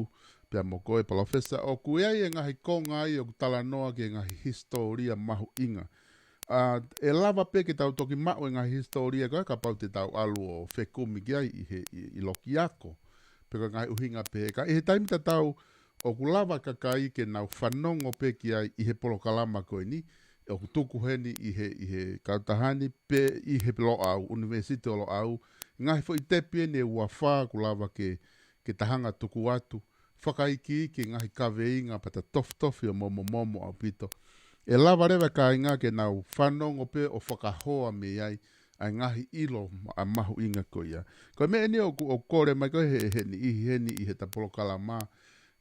pea mo koe Palōfesa, ʻoku ʻi ai e ngaahi konga ai ʻoku talanoa ki he ngaahi hisitōlia mahuʻinga. ʻA, ʻe lava pē ke tau toki maʻu e ngaahi hisitōlia ko ē kapau te tau ʻalu ʻo fekumi ki ai ʻi he, ʻi, ʻi loki ako. Pe ko e ngaahi ʻuhinga pehē. Ka ʻi he taimi tatau, ʻoku lava e kakai ke nau fanongo pē ki ai ʻi he polokalama ko eni, ʻoku tuku heni ʻi he, ʻi he kautaha ni pe ʻi he Loʻau, ʻUnivēsiti ʻo Loʻau, ngaahi foʻi tepi eni ʻe ua fā ʻoku lava ke, ke ta hanga ʻo tuku atu, fakaikiiki e ngaahi kaveinga pea ta tofitofi ʻo momomomo ʻaupito. ʻE lava leva e kāinga ke nau fanongo pē ʻo fakahoa mei ai, ʻa e ngaahi ʻilo ma-, ʻa mahuʻinga ko ia. Ko e meʻa eni ʻoku, ʻoku kole mai ko ē he, he niʻihi heni ʻi heʻeta polokalama,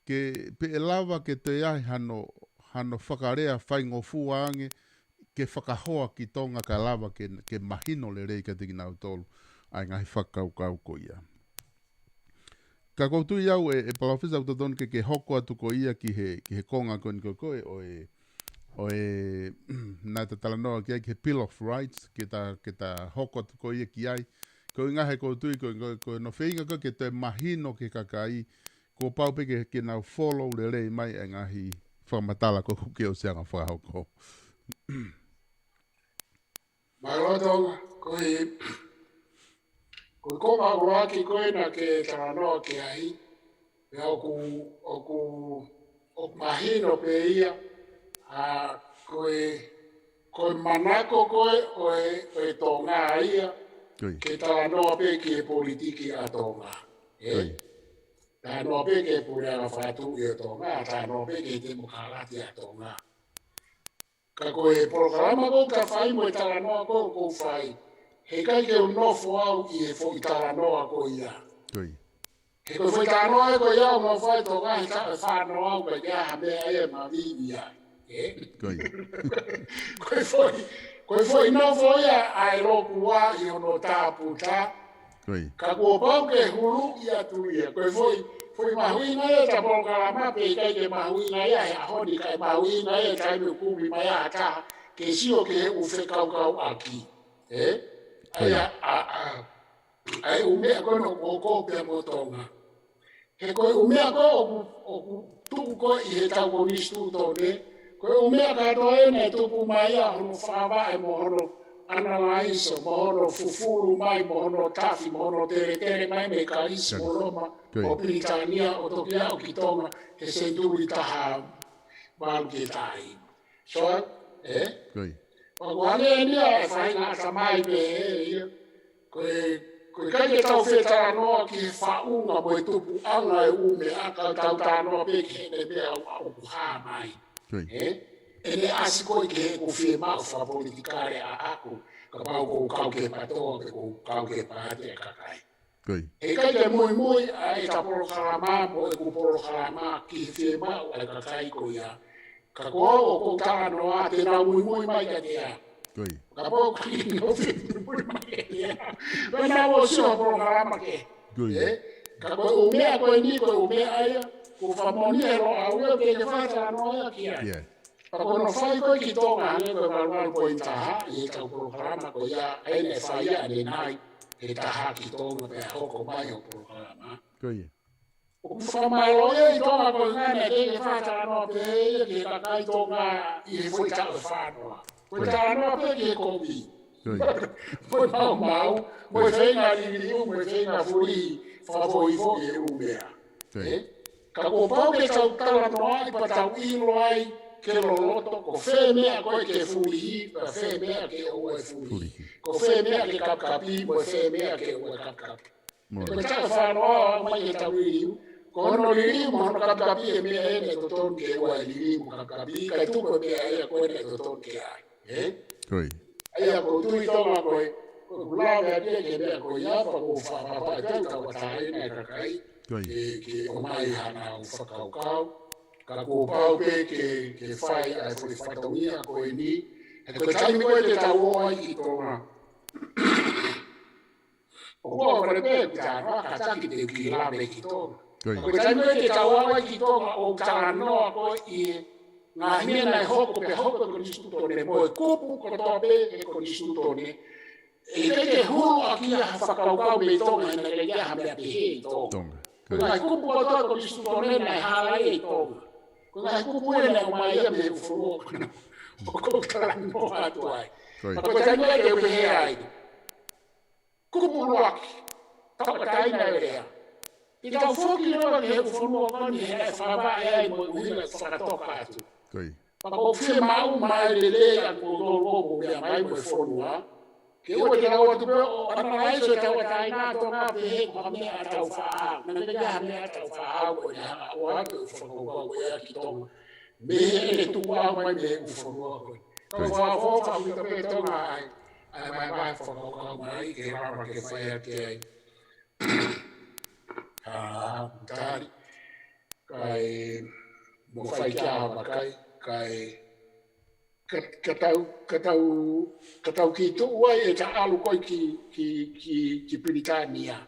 ke pe ʻe lava ke toe ʻi ai hano, hano fakalea faingofua ange, ke fakahoa ki Tonga kae lava ke, ke mahino lelei kiate kinautolu ʻa e ngaahi fakakaukau ko ia. Ka ʻoku ou tui au ʻe, ʻe Palōfesa ʻoku totonu ke, ke hoko atu ko ia ki he, ki he konga ko eni ko ē ko ē ʻo e, ʻo e, naʻa ta talanoa ki ai ki he Bill of Rights, ke ta, ke ta hoko atu ko ia ki ai. Ko e ʻuhinga he ʻoku ou tui ko, ko, ko hono feinga ko ē ke toe mahino ki he kakai, kuo pau pē ke, ke nau follow lelei mai e ngaahi fakamatala ko ē ʻoku ke ʻosi hanga ʻo fakahoko. Mālō Tonga, ko e, ko e konga ʻuluaki ko ē naʻa ke talanoa ki ai, pea ʻoku, ʻoku, ʻoku mahino pē ia, ʻa, ko e, ko e manako ko ē ʻo e, ʻo e Tonga ia, Ko ia. ke talanoa pē ki he politiki ʻa Tonga. ʻE? Ko ia. Talanoa pē ki he puleʻanga fakatuʻi ʻo Tonga, talanoa pē ki he temokalati ʻa Tonga. Ka ko e polokalama ko ē ʻoku ta fai mo e talanoa ko ē ʻoku ou fai, heʻikai ke u nofo au ʻi he foʻi talanoa ko ia. Ko ia. He ko e foʻi talanoa ia ko ia ʻoku mau fai ʻi Tonga he taʻu ʻe fā noa au, ʻikai ke ʻi ai ha meʻa ia ʻe mavivi ai. ʻE? Ko ia. Ko e foʻi, ko e foʻi nofo ia ʻa e lokua ʻi hono tāputa. Ko ia. Ka kuo pau ke huluʻi atu ia. Ko e foʻi, foʻi mahuʻinga ia ʻeta polokalama pea ʻikai ke mahuʻinga ia he ʻaho ni, kae mahuʻinga ia he taimi ʻoku kumi mai ai ha taha ke sio ki he ʻū fekauʻaki. ʻE? Ko ia. ʻA ia, ʻa, ʻa, ʻa e ʻū meʻa ko ena ʻoku hoko pea mo Tonga. He ko e ʻū meʻa ko ē ʻoku, ʻoku tuku ko ē ʻi heʻetau konisitūtone, ko e ʻū meʻa kātoa ena ʻe tupu mai ia hono fakavaʻe mo hono ʻanalaiso, mo hono fufulu mai, mo hono tafi, mo hono teletele mai mei Kalisi mo Kalisi. Loma, Ko ia. ʻo Pilitānia, ʻo toki aʻu ki Tonga, he senituli taha valu ki he taha hiva. So, ʻe? Ko ia. ʻOku hangē eni ia e faʻahinga ʻatamai pē ia. Ko e, ʻIkai ke tau fetalanoa ki he faʻunga mo e tupuʻanga e ʻū meʻa, ka tau talanoa pē ki heʻene meʻa ʻoku hā mai. Ē? ʻEne ʻasi ko ē ki heʻeku fiemaʻu fakapolitikale ʻaʻaku, kapau ʻoku ou kau ki he PATOA pe ʻoku ou kau ki he paati ʻa e kakai. ʻIkai ke muimui ʻa ʻeta polokalama mo ʻeku polokalama ki he fiemaʻu ʻa e kakai ko ia. Ka ko au ʻoku ou talanoa te nau muimui mai kiate au. Kapau ʻoku ʻikai ke nau muimui mai kiate au, pea naʻa ku ʻosi ʻo polokalama kehe. Ē? Ka ko e ʻū meʻa ko eni, ko e ʻū meʻa ia, ʻoku fakamoʻoni ʻe Loʻau ia, ʻikai ke fai ha talanoa ia ki ai. Pea ko hono fai ko ē ki Tonga, hangē ko e valu valu poini taha, ʻi heʻetau polokalama ko ia, ʻa ʻene fai ia ʻanenai, he taha ki Tonga pea hoko mai hoʻo polokalama. ʻOku fakamālō ia ʻi Tonga ko e ʻuhinga naʻe ʻikai ke fai ha talanoa pehē ia ki he kakai Tonga ʻi he foʻi taʻu ʻe fā noa. Ko e talanoa pē ki he kovi. Mo e maumau, mo e feinga liliu, mo e feinga fuli, fakavoivoʻi e ʻū meʻa. Ē? Ka kuo pau ke tau talanoaʻi pea tau ʻilo ai ke loloto, ko fē meʻa ko ē ke fulihi, pea fē meʻa ke ʻoua ʻe fulihi. Ko fē meʻa ke kapikapi, mo e fē meʻa ke ʻoua ʻe kapikapi. Ko e taʻu ʻe fā noa ʻo aʻu mai ki heʻetau liliu. Ko hono liliu mo hono kapikapi e meʻa ē naʻe totonu ke ʻoua ʻe liliu mo kapikapi, kae tuku e meʻa ia ko ē naʻe totonu ke ʻai. Ē? ʻA ia ʻoku ou tui ʻi Tonga ko ē, ʻoku lave atu ia ki he meʻa ko ia, pea ʻoku ou fakaʻapaʻapa ʻe tau tauʻatāina e kakai ke, ke ʻomai haʻanau fakakaukau. Ka kuo pau pē ke, ke fai ʻa e foʻi fatongia ko eni. He ko e taimi ko ē te tau ō ai ki Tonga, ʻoku ou ʻalu pē ʻeku talanoa kātaki te u kiʻi lave ki Tonga. Ko e taimi ko ē te tau ō ai ki Tonga ʻo talanoa ko ē ʻi he ngaahi meʻa naʻe hoko pea hoko e konisitūtone mo e kupu kotoa pē he konisitūtone. ʻE ʻikai ke hulu ʻaki ia ha fakakaukau mei Tonga, he naʻe ʻikai ke ʻi ai ha meʻa pehē ʻi Tonga. Ko e ngaahi kupu kotoa he konisitūtone naʻe hala ia ʻi Tonga. Ko e ngaahi kupu ia naʻe ʻomai ia mei he ʻū fonua ko ena ʻoku ou talanoa atu ai. Ka ko e taimi ko ē te u pehē ai, kupu ʻuluaki, tauʻatāina e lea. Te tau foki leva ki he ʻū fonua ko eni he naʻe fakavaʻe ai mo e ʻuhinga ʻeku fakatoka atu. Pea ʻoku ou fiemaʻu mai lelei ʻa kimoutolu ʻoku mou meʻa mai mo e fonua, ke ʻoua te tau ʻatu pē ʻo analaiso e tauʻatāina ʻa Tonga pehē ko ha meʻa ʻa Tāufaʻāhau. Naʻe ʻikai ke ʻi ai ha meʻa ʻa Tāufaʻāhau ko eni, hanga ʻo ʻoatu e fakakaukau ko ia ki Tonga mei heʻene tukuʻau mai mei he ʻū fonua ko eni. Ka ʻoku ou fakaʻofoʻofa ʻaupito pē Tonga ʻa e, ʻa e vahevahe fakakaukau mai ke lava ke fai atu ai ʻa e tali, kae mo fai ki ai ha vakai, kae ka, ka tau, ka tau, ka tau kiʻi tuʻu ai ʻeta ʻalu ko ē ki, ki, ki, ki Pilitānia.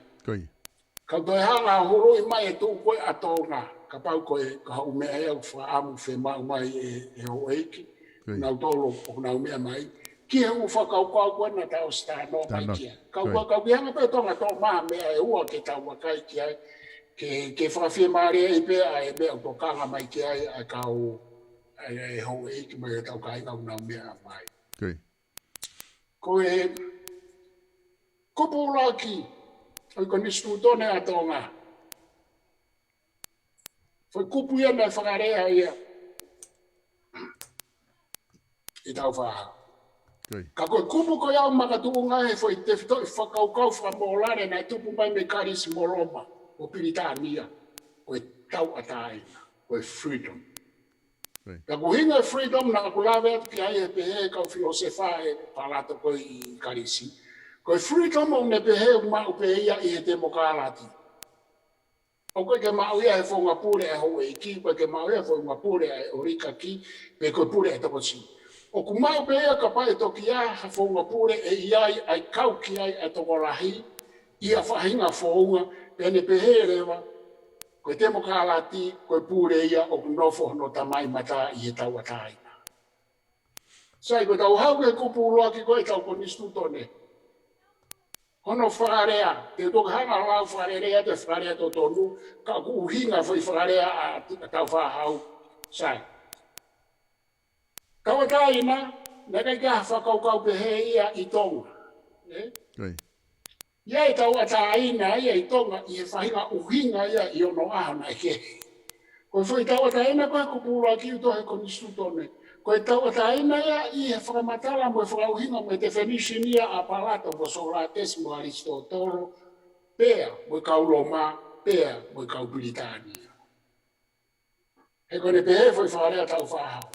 Ka u toe hanga ʻo huluʻi mai e tuʻu ko ē ʻa Tonga, kapau ko e, ko ha ʻū meʻa ia ʻoku fakaʻamu fiemaʻu mai ʻe, ʻe houʻeiki, nautolu ʻoku nau meʻa mai, ki he ʻū fakakaukau ko ē naʻa tau ʻosi talanoa mai ki ai. Ka u, ka u kiʻi hanga pē Tonga toʻo mai ha meʻa ʻe ua ke tau vakai ki ai, ke, ke fakafiemālieʻi pē ʻa e meʻa ʻoku tokanga mai ki ai ʻa e kau, ʻa e, ʻa e houʻeiki mo e tau kāinga ʻoku nau meʻa mai. Ko e kupu ʻuluaki ʻo e konisitūtone ʻa Tonga. Foʻi kupu ia naʻe fakalea ia ʻe Tāufaʻāhau. Ka ko e kupu ko ia ʻoku makatuʻunga he foʻi tefitoʻi fakakaukau fakamōlale naʻe tupu mai mei Kalisi mo Loma mo Pilitānia, ko e tauʻatāina, ko e freedom. Pea ko e ʻuhinga e freedom naʻa ku lave atu ki ai he pehē ʻe he kau filōsefa ʻe Palato ko ē ʻi Kalisi. Ko e freedom ʻoku ne pehē ʻoku maʻu pē ia ʻi he temokalati. ʻOku ʻikai ke maʻu ia he founga pule ʻa e houʻeiki, ʻoku ʻikai ke maʻu ia he founga pule ʻa e ʻolikaki, pe ko e pule ʻa e tokosiʻi. ʻOku maʻu pē ia kapau ʻe toki ʻi ai ha founga pule ʻe ʻi ai ʻa e kau ki ai ʻa e tokolahi, ʻi ha faʻahinga founga, pea ne pehē leva, ko e temokalati, ko e pule ia ʻoku nofo hono tamai mata ʻi he tauʻatāina. Sai, ko ʻetau haʻu ki he kupu ʻuluaki ko ē ʻetau konisitūtone. Hono fakalea, te u toki hanga ʻo lau fakalelei atu e fakalea totonu, ka ʻoku ʻuhinga foʻi fakalea ʻa, ʻa Tāufaʻāhau. Sai. Tauʻatāina, naʻe ʻikai ke ʻi ai ha fakakaukau pehē ia ʻi Tonga. Ē? ʻI ai e tauʻatāina ia ʻi Tonga ʻi he faʻahinga ʻuhinga ia ʻi onoʻaho naʻe kehe. Ko e foʻi tauʻatāina ko ē kupu ʻuluaki ʻoku tohi he konisitūtone. Ko e tauʻatāina ia ʻi he fakamatala mo e fakaʻuhinga mo e definition ia ʻa Palato mo Sōlatesi mo ʻAlisitōtolo pea mo e kau Loma, pea mo e kau Pilitānia. He ko ʻene pehē foʻi fakalea tau faʻahau.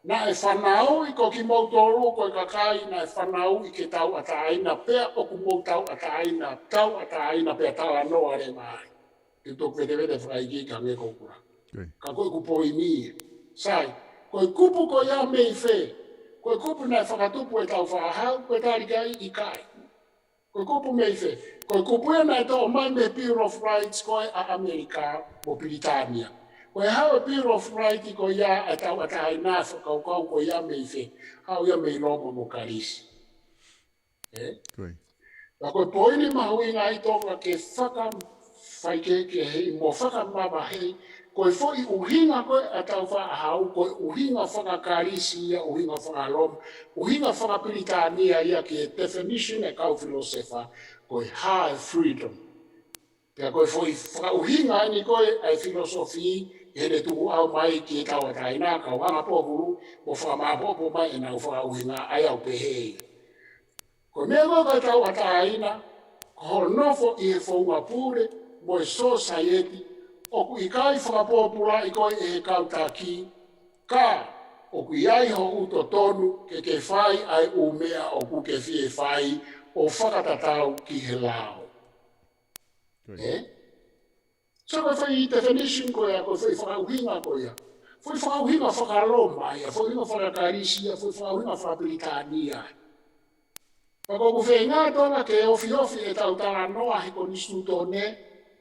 Naʻe fanauʻi ko kimoutolu ko e kakai, naʻe fanauʻi ke tauʻatāina, pea ʻoku mou tauʻatāina, tauʻatāina, pea talanoa leva ai. Te u toki vetevete fakaʻikiʻiki ange ko kura. Good. Ka ko ʻeku poini ia. Sai, ko e kupu ko ia mei fē? Ko e kupu naʻe fakatupu ʻe tau faʻahau, ko e tali ki ai ʻikai. Ko e kupu mei fē? Ko e kupu ia naʻe toʻo mai mei he Bill of Rights ko ē ʻa ʻAmelika mo Pilitānia. Ko e haʻu e Bill of Rights ko ia ʻa e tauʻatāina fakakaukau ko ia mei fē? Haʻu ia mei Loma mo Kalisi. Ē? Good. Ka ko e poini mahuʻinga ʻi Tonga ke fakafaikehekeheʻi mo fakamavaheʻi, ko e foʻi ʻuhinga ko ē ʻa e tau faʻahau, ko e ʻuhinga fakaKalisi ia, ʻuhinga fakaLoma, ʻuhinga fakaPilitānia ia ki he definition ʻa e kau filōsefa, ko e hā e freedom. Pea ko e foʻi fakaʻuhinga eni ko ē ʻa e filōsofi, ʻi heʻene tukuʻau mai ki he tauʻatāina, kau anga pōpula, mo fakamāʻopoʻopo mai ʻenau fakaʻuhinga, ʻa ia ʻoku pehē ia. Ko e meʻa ko ē ko e tauʻatāina, ko hoʻo nofo ʻi he founga pule mo e sōsaieti, ʻoku ʻikai fakapōpulaʻi koe ʻe he kau taki, ka ʻoku ʻi ai hoʻo totonu ke ke fai ʻa e ʻū meʻa ʻoku ke fie fai ʻo fakatatau ki he lao. Good. Ē? So ko e foʻi definition ko ia, ko e foʻi fakaʻuhinga ko ia. Foʻi fakaʻuhinga fakaLoma ia, foʻi ʻuhinga fakaKalisi ia, foʻi fakaʻuhinga fakaPilitānia. Pea ko ʻeku feinga ʻa Tonga ke ofiofi ʻetau talanoa he konisitūtone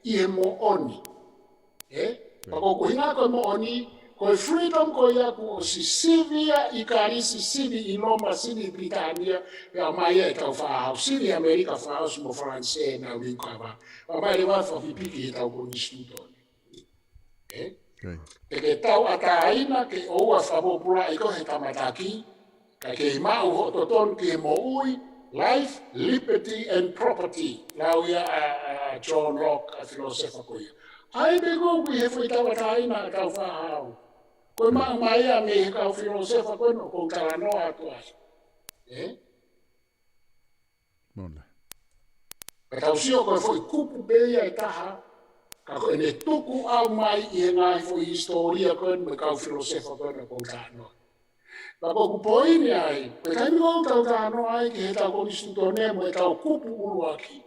ʻi he moʻoni. Ē? Pea ko ʻeku ʻuhinga ko e moʻoni, ko e freedom ko ia kuo ʻosi sivi ia ʻi Kalisi, sivi ʻi Loma, sivi ʻi Pilitānia, pea ʻomai ia ʻe tau faʻahau, sivi ʻi ʻAmelika fakaʻosi mo Falanisē naʻa nau liu kava. Pea ʻomai leva fakapipiki he tau konisitūtone. Ē? Good. Te ke tauʻatāina ke ʻoua fakapōpulaʻi koe he tama taki, ka ke maʻu hoʻo totonu ki he moʻui, life, liberty and property. Lau ia ʻa, ʻa John Locke, ʻa e filōsefa ko ia. ʻA ia pē ko ē ʻoku ʻi he foʻi tauʻatāina ʻa e tau faʻahau. Ko e maʻu mai ia mei he kau filōsefa ko ē naʻa ku talanoa atu ai. Ē? Mona. Ka tau sio ko e foʻi kupu pē ia ʻe taha, ka ko ʻene tukuʻau mai ʻi he ngaahi foʻi hisitōlia ko ē mo e kau filōsefa ko ē naʻa ku talanoa. Ka ko ʻeku poini ai, ko e taimi ko ē ʻoku tau talanoa ai ki he tau konisitūtone mo e tau kupu ʻuluaki.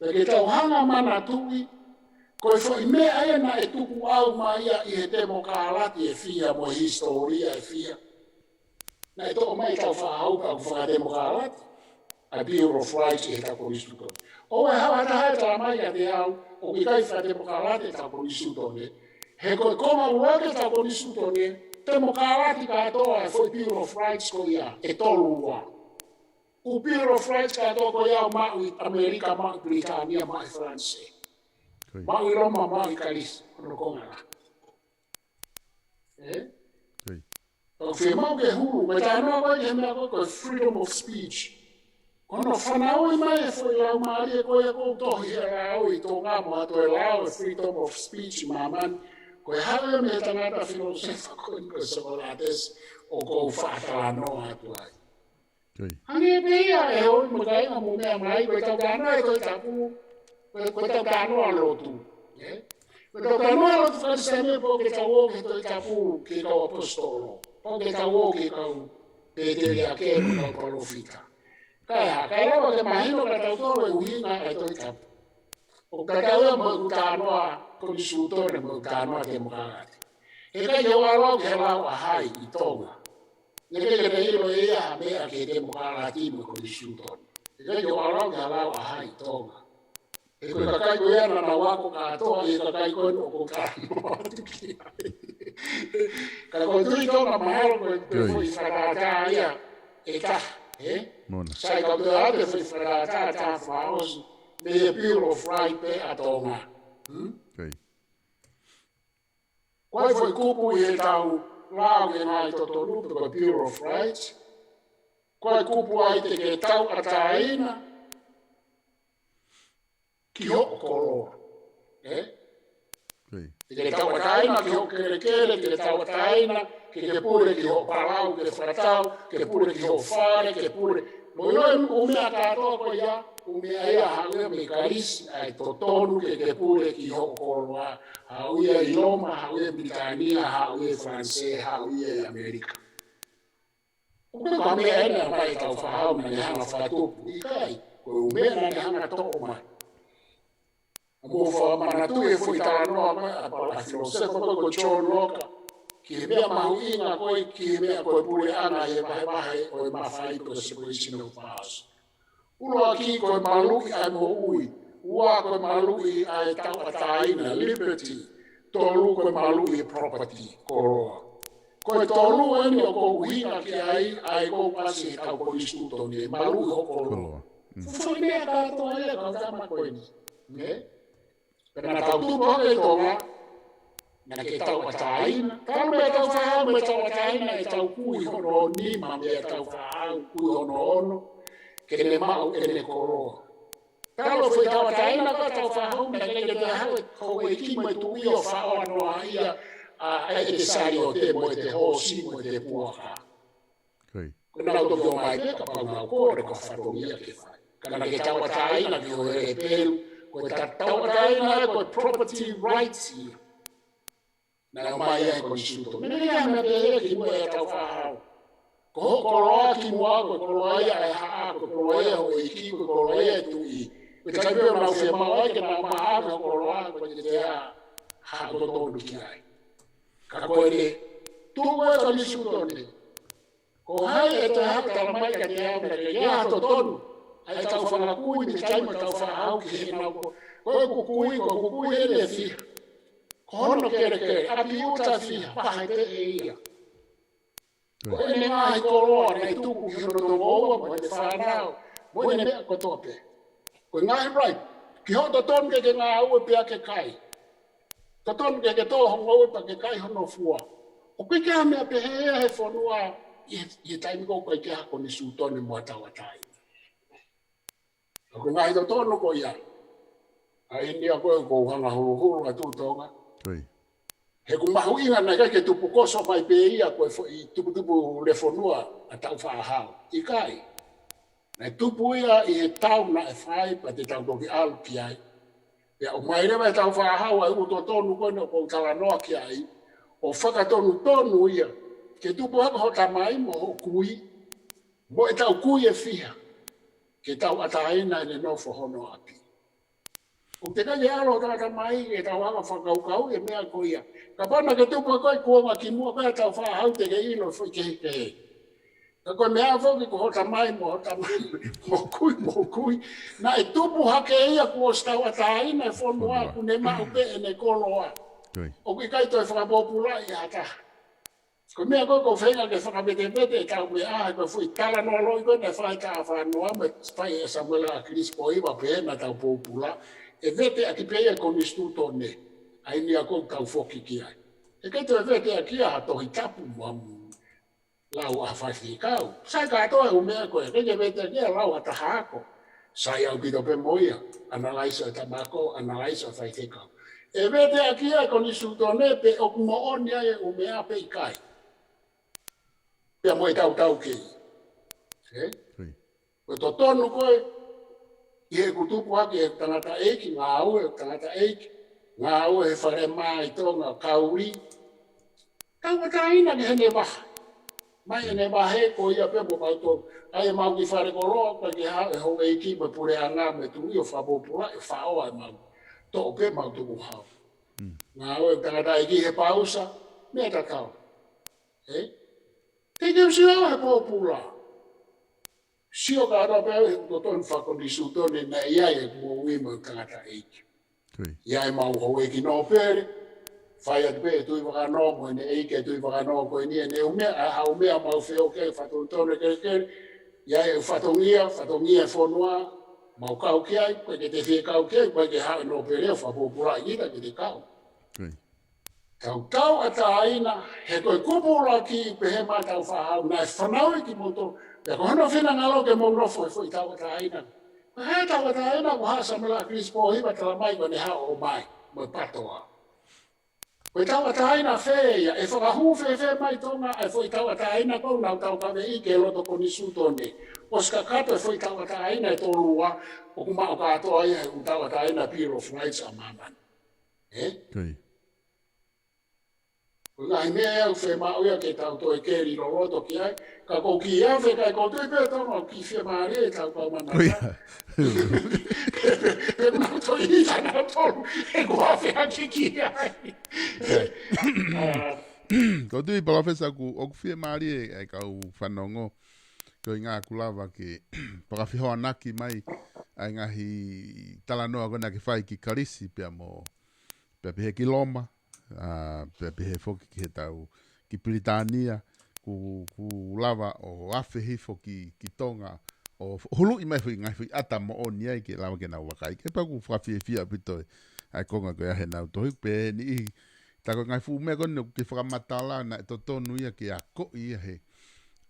Pea ke tau hanga manatuʻi, ko e foʻi meʻa ia naʻe tukuʻau mai ia ʻi he temokalati ʻe fiha mo e hisitōlia ʻe fiha. Naʻe toʻo mai ʻe tau faʻahau ka ʻoku fakatemokalati ʻa e Bill of Rights ʻi he tau konisitūtone. ʻOua ʻe haʻu ha taha ʻo tala mai kiate au ʻoku ʻikai fakatemokalati ʻetau konisitūtone. He ko e konga ʻuluaki ʻetau konisitūtone, temokalati kātoa e foʻi Bill of Rights ko ia, ʻe tolu ua. ʻŪ Bill of Rights kātoa ko ia ʻoku maʻu ʻi ʻAmelika, maʻu ʻi Pilitānia, maʻu ʻi Falanisē. Good. Maʻu ʻi Loma, maʻu ʻi Kalisi, hono konga lahi. Ē? Good. ʻOku fiemaʻu ke hulu, ko e talanoa ko ē ki he meʻa ko ē, ko e freedom of speech. Ko hono fanauʻi mai e foʻi laumālie ko ia ʻoku tohi he lao ʻi Tonga mo ha toe lao e freedom of speech ʻi māmani. Ko e haʻu ia mei he tangata filōsefa ko eni ko Socrates ʻoku ou faʻa talanoa atu ai. Good. Hangē pē ia ʻe hoi mo e kāinga mo meʻa mai, ko e tau talanoa e Tohi Tapu, ko e, ko e tau talanoa lotu. Ē? Ko e tau talanoa lotu Kalisitiane pau ke tau ō ki he Tohi Tapu ki he kau ʻaposetolo. Pau ke tau ō ki he kau pēteliake mo e kau palōfita. Ka ʻe hā, ka ʻe lava ke mahino kiate kitautolu e ʻuhinga e Tohi Tapu. ʻOku tatau ia mo ʻeku talanoa konisitūtone mo ʻeku talanoa temokalati. He ʻikai ke u ʻalu au ki he lao ʻa hai ʻi Tonga. Naʻe ʻikai ke ne ʻilo ʻe ia ha meʻa ki he temokalati mo e konisitūtone. He ʻikai ke u ʻalu au ki he lao ʻa hai ʻi Tonga. He ko e kakai ko ia naʻa nau ako kātoa ʻi he kakai ko eni ʻoku ou talanoa atu ki ai. Ka ko e Tuʻi Tonga mahalo ko e, ko e Good. Foʻi fakatātā ia ʻe taha, ē? Mona. Sai, ka u toe ʻoatu e foʻi fakatātā ʻe taha fakaʻosi mei he Bill of Rights pē ʻa Tonga. Hmm? Good. Ko e foʻi kupu ʻi he tau lao ki he ngaahi totonu pe ko e Bill of Rights. Ko e kupu ai te ke tauʻatāina ki hoʻo koloa. Ē? Good. Te ke tauʻatāina ki hoʻo kelekele, te ke tauʻatāina, ke ke pule ki hoʻo palau, ke fakatau, ke pule ki hoʻo fale, ke pule. Mo ʻilo e ʻū meʻa kātoa ko ia, meʻa ia, haʻu ia mei Kalisi, ʻa e totonu ke ke pule ki hoʻo koloa, haʻu ia ʻi Loma, haʻu ia ʻi Pilitānia, haʻu ia ʻi Falanisē, haʻu ia ʻi ʻAmelika. ʻOku ʻikai ko ha meʻa ena ʻa e Taufaʻāhau naʻa ne hanga fakatupu, ʻikai, ko e ʻū meʻa naʻa ne hanga toʻo mai. ʻA, mou fakamanatu e foʻi talanoa ko ē ʻa e palōfita, ʻa e filōsefa ko ē ko John Locke, ki he meʻa mahuʻinga ko ē, ki he meʻa ko e puleʻanga ʻi he vahevahe ʻo e mafai pe ko e separation of powers. ʻUluaki ko e maluʻi ʻa e moʻui. Ua ko e maluʻi ʻa e tauʻatāina, liberty. Tolu ko e maluʻi e property, koloa. Ko e tolu eni ʻoku ou ʻuhinga ki ai ʻa e ʻoku ʻasi he kau konisitūtone, maluʻi hoʻo koloa. Koloa. Mm. Fuʻu foʻi meʻa kātoa ia, kau tama, ko eni. Nē? Pea naʻa tau tupu hake ʻi Tonga, naʻa ke tauʻatāina. Talu mei he Taufaʻāhau mo e tauʻatāina, ʻe tau kui hono nima mei he Taufaʻāhau, kui hono ono, ke ne maʻu ʻene koloa. Talu e foʻi tauʻatāina ko ē ʻa e Taufaʻāhau, naʻe ʻikai ke toe haʻu e houʻeiki mo e tuʻi ʻo faʻo noa ia ʻa, ʻa ʻete saliote mo ʻete hoosi mo ʻete puaka. Ko ia. Ko ʻenau toki ō mai pē kapau naʻa nau kole ko ha fatongia ke fai. Ka naʻa ke tauʻatāina ki ho hele pelu, ko e ta-, tauʻatāina ko e property rights ia. Naʻe ō mai ai e konisitūtone. Meʻa ia naʻe pehē ki muʻa ʻe he Taufaʻāhau. Ko hoʻo koloa kimuʻa, ko e koloa ia ʻa e haʻa, ko e koloa ia ʻo e houʻeiki, ko e koloa ia ʻo e tuʻi. Ko e taimi pē ʻoku nau fiemaʻu ai ke nau maʻu hoʻo koloa, ko e te ʻai ha totonu ki ai. Ka ko ʻene tuʻu e konisitūtone, ko hai ʻe toe haʻu ʻo tala mai kiate au naʻe ʻikai ha totonu ʻa e kau fanga kui mei he taimi ʻo e Taufaʻāhau ki heʻenau ko-, ko ʻeku kui, ko ʻeku kui ʻe fiha. Ko hono kelekele, ʻapi ʻuta ʻe fiha, pea ʻe pehē ia. Ko ʻene ngaahi koloa naʻe tuku ki hono tokoua mo ʻene fānau, mo ʻene meʻa kotoa pē. Ko e ngaahi right, ki hoʻo totonu ke ke ngāue pea ke kai. Totonu ke ke tō ho ngoue pea ke kai hono fua. ʻOku ʻikai ke ʻi ai ha meʻa pehē ia he fonua ʻi he, ʻi he taimi ko ē ʻoku ʻikai ke ʻi ai ha konisitūtone mo ha tauʻatāina. Ka ko e ngaahi totonu ko ia, ʻa eni ia ko ē ʻoku ou hanga huluhulu atu, Tonga. Ko ia. He ʻoku mahuʻinga naʻe ʻikai ke tupu koso mai pē ia ko e foʻi tuputupulefonua ʻa Taufaʻāhau. ʻIkai. Naʻe tupu ia ʻi he tau naʻe fai pea te tau toki ʻalu ki ai. Pea ʻomai leva ʻe Taufaʻāhau ʻa e ʻū totonu ko eni ʻoku ou talanoa ki ai, ʻo fakatonutonu ia, ke tupu hake ho tamai mo hoʻo kui, mo ʻetau kui ʻe fiha, ke tauʻatāina ʻene nofo hono ʻapi. ʻOku teʻeki ai ke ʻalu ho tangata mai ke tau hanga ʻo fakakaukauʻi e meʻa ko ia. Kapau naʻa ke tupu hake koe ʻi he kuonga kimuʻa ko ē ʻa Taufaʻāhau, te ke ʻilo e foʻi kehekehe. Ka ko e meʻa foki ko ho tamai mo ho tamai, mo hoʻo kui mo hoku kui, naʻe tupu hake ia kuo ʻosi tauʻatāina e fonua, fonua, kuo ne maʻu pē ʻene koloa. Ko ia. ʻOku ʻikai toe fakapōpulaʻi ʻe ha taha. Ko e meʻa ko ē ʻoku ou feinga ke fakavetevete ʻetau meʻa, he ko e foʻi talanoa loi ko ē naʻe fai ʻe Tāfanoa mo e fai ʻe Samuela ʻAkilisi Pōhiva, pehē naʻa tau pōpula, ʻe veteʻaki pē ia ʻe he konisitūtone. ʻA eni ia ʻoku tau foki ki ai. ʻE ʻikai toe veteʻaki ia ha Tohi Tapu mo ha lau ʻa ha faifekau. Sai kātoa e ʻū meʻa ko ē, ʻikai ke veteʻaki ia ʻe ha lau ʻa ha taha ako. Sai ʻaupito pē mo ia, ʻanalaiso ʻa e tama ako, ʻanalaiso ʻa e faifekau. ʻE veteʻaki ia ʻe he konisitūtone pe ʻoku moʻoni ai e ʻū meʻa pe ʻikai. Pea mo ʻetau taukei. Ē? Ko ia. Ko e totonu ko ē, ʻi heʻeku tupu hake ʻeku tangataʻeiki, ngāue ʻeku tangataʻeiki, ngāue he fale mā ʻi Tonga, kauli. Tauʻatāina ki heʻene vahe. Mai ʻene vahe ko ia pē mo mautolu. ʻAi ʻemau kiʻi fale koloa, pea ke haʻu e houʻeiki mo e puleʻanga mo e tuʻi ʻo fakapōpulaʻi, ʻo faʻo ʻemau. Toʻo pē ʻemau tukuhau. Mm. Ngāue ʻeku tangataʻeiki he pausa, meʻa tatau. Ē? Te ke sio he pōpula. Sio kātoa pē au he ʻoku totonu fakakonisitūtone naʻe ʻi ai ʻeku moʻui mo e tangataʻeiki. Ko ia. ʻI ai ʻemau houʻeiki nōpele, fai atu pē ʻe Tuʻivakanō mo ʻene ʻeiki ʻe Tuʻivakanō ko eni ʻene ʻū meʻa, ʻa e ʻū meʻa mau feohi ki ai, fakatonutonu e kelekele, ʻi ai e fatongia, fatongia e fonua, mau kau ki ai, ʻoku ʻikai ke te fie kau ki ai, ʻoku ʻikai ke haʻu e nōpele ʻo fakapōpulaʻi kita ke te kau. Ko ia. Tau tauʻatāina, he ko e kupu ʻuluaki pehē mai ʻe Tāfāhau, naʻe fanauʻi kimoutolu. Pea ko hono finangalo ke mou nofo he foʻi tauʻatāina. Ko e hā e tauʻatāina, ko e hā ʻa Samuela ʻAkilisi Pōhiva, talamai ko ʻene haʻu ʻo ʻomai mo e PTOA. Ko e tauʻatāina fē ia, ʻe fakahū fēfē mai Tonga ʻa e foʻi tauʻatāina ko ē naʻa tau kaveinga ki he loto konisitūtone. ʻOsi kakato e foʻi tauʻatāina ʻe tolu ua, ʻoku maʻu kātoa ia he ʻū tauʻatāina Bill of Rights ʻa māmani. Ē? Ko ia. Ko e ngaahi meʻa ia ʻoku fiemaʻu ia ke tau toe keli loloto ki ai, ka ʻoku ou kiʻi afe, ka ʻoku ou tui pē Tonga ʻoku kiʻi fiemālie ʻetau kau mana. Ko ia. Pea mau toe ʻita nautolu, he kuo afe hake ki ai. ʻOku ou tui, Palōfesa, ʻoku, ʻoku fiemālie ʻa e kau fanongo. Ko e ʻuhinga ʻoku lava ke fakafehoanaki mai ʻa e ngaahi talanoa ko ena ke fai ki Kalisi pea mo, pea pehē ki Loma, ʻa, pea pehē foki ki he tau ki Pilitānia, ʻoku, ʻoku lava ʻo afe hifo ki, ki Tonga, ʻo huluʻi mai foʻi ngaahi foʻi ʻata moʻoni ai ke lava ke nau vakai. Ke pau ʻoku fakafiefia ʻaupito ʻa e konga ko ia heʻenau tohi, pea ʻi he niʻihi, tā ko e ngaahi fuʻu meʻa ko eni ʻoku ke fakamatala naʻe totonu ia ke akoʻi ia he,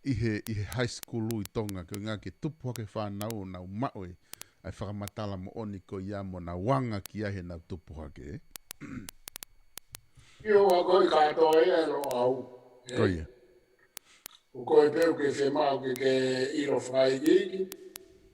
ʻi he, ʻi he high school ʻi Tonga, ko e ʻuhinga ke tupu hake fānau ʻo nau maʻu e ʻa e fakamatala moʻoni ko ia mo nau anga ki ai heʻenau tupu hake. ʻIo, ʻa ko e kātoa ia ʻe Loʻau. Ko ia. ʻOku ou pehē ʻoku ke fiemaʻu ke ke ʻilo fakaikiiki.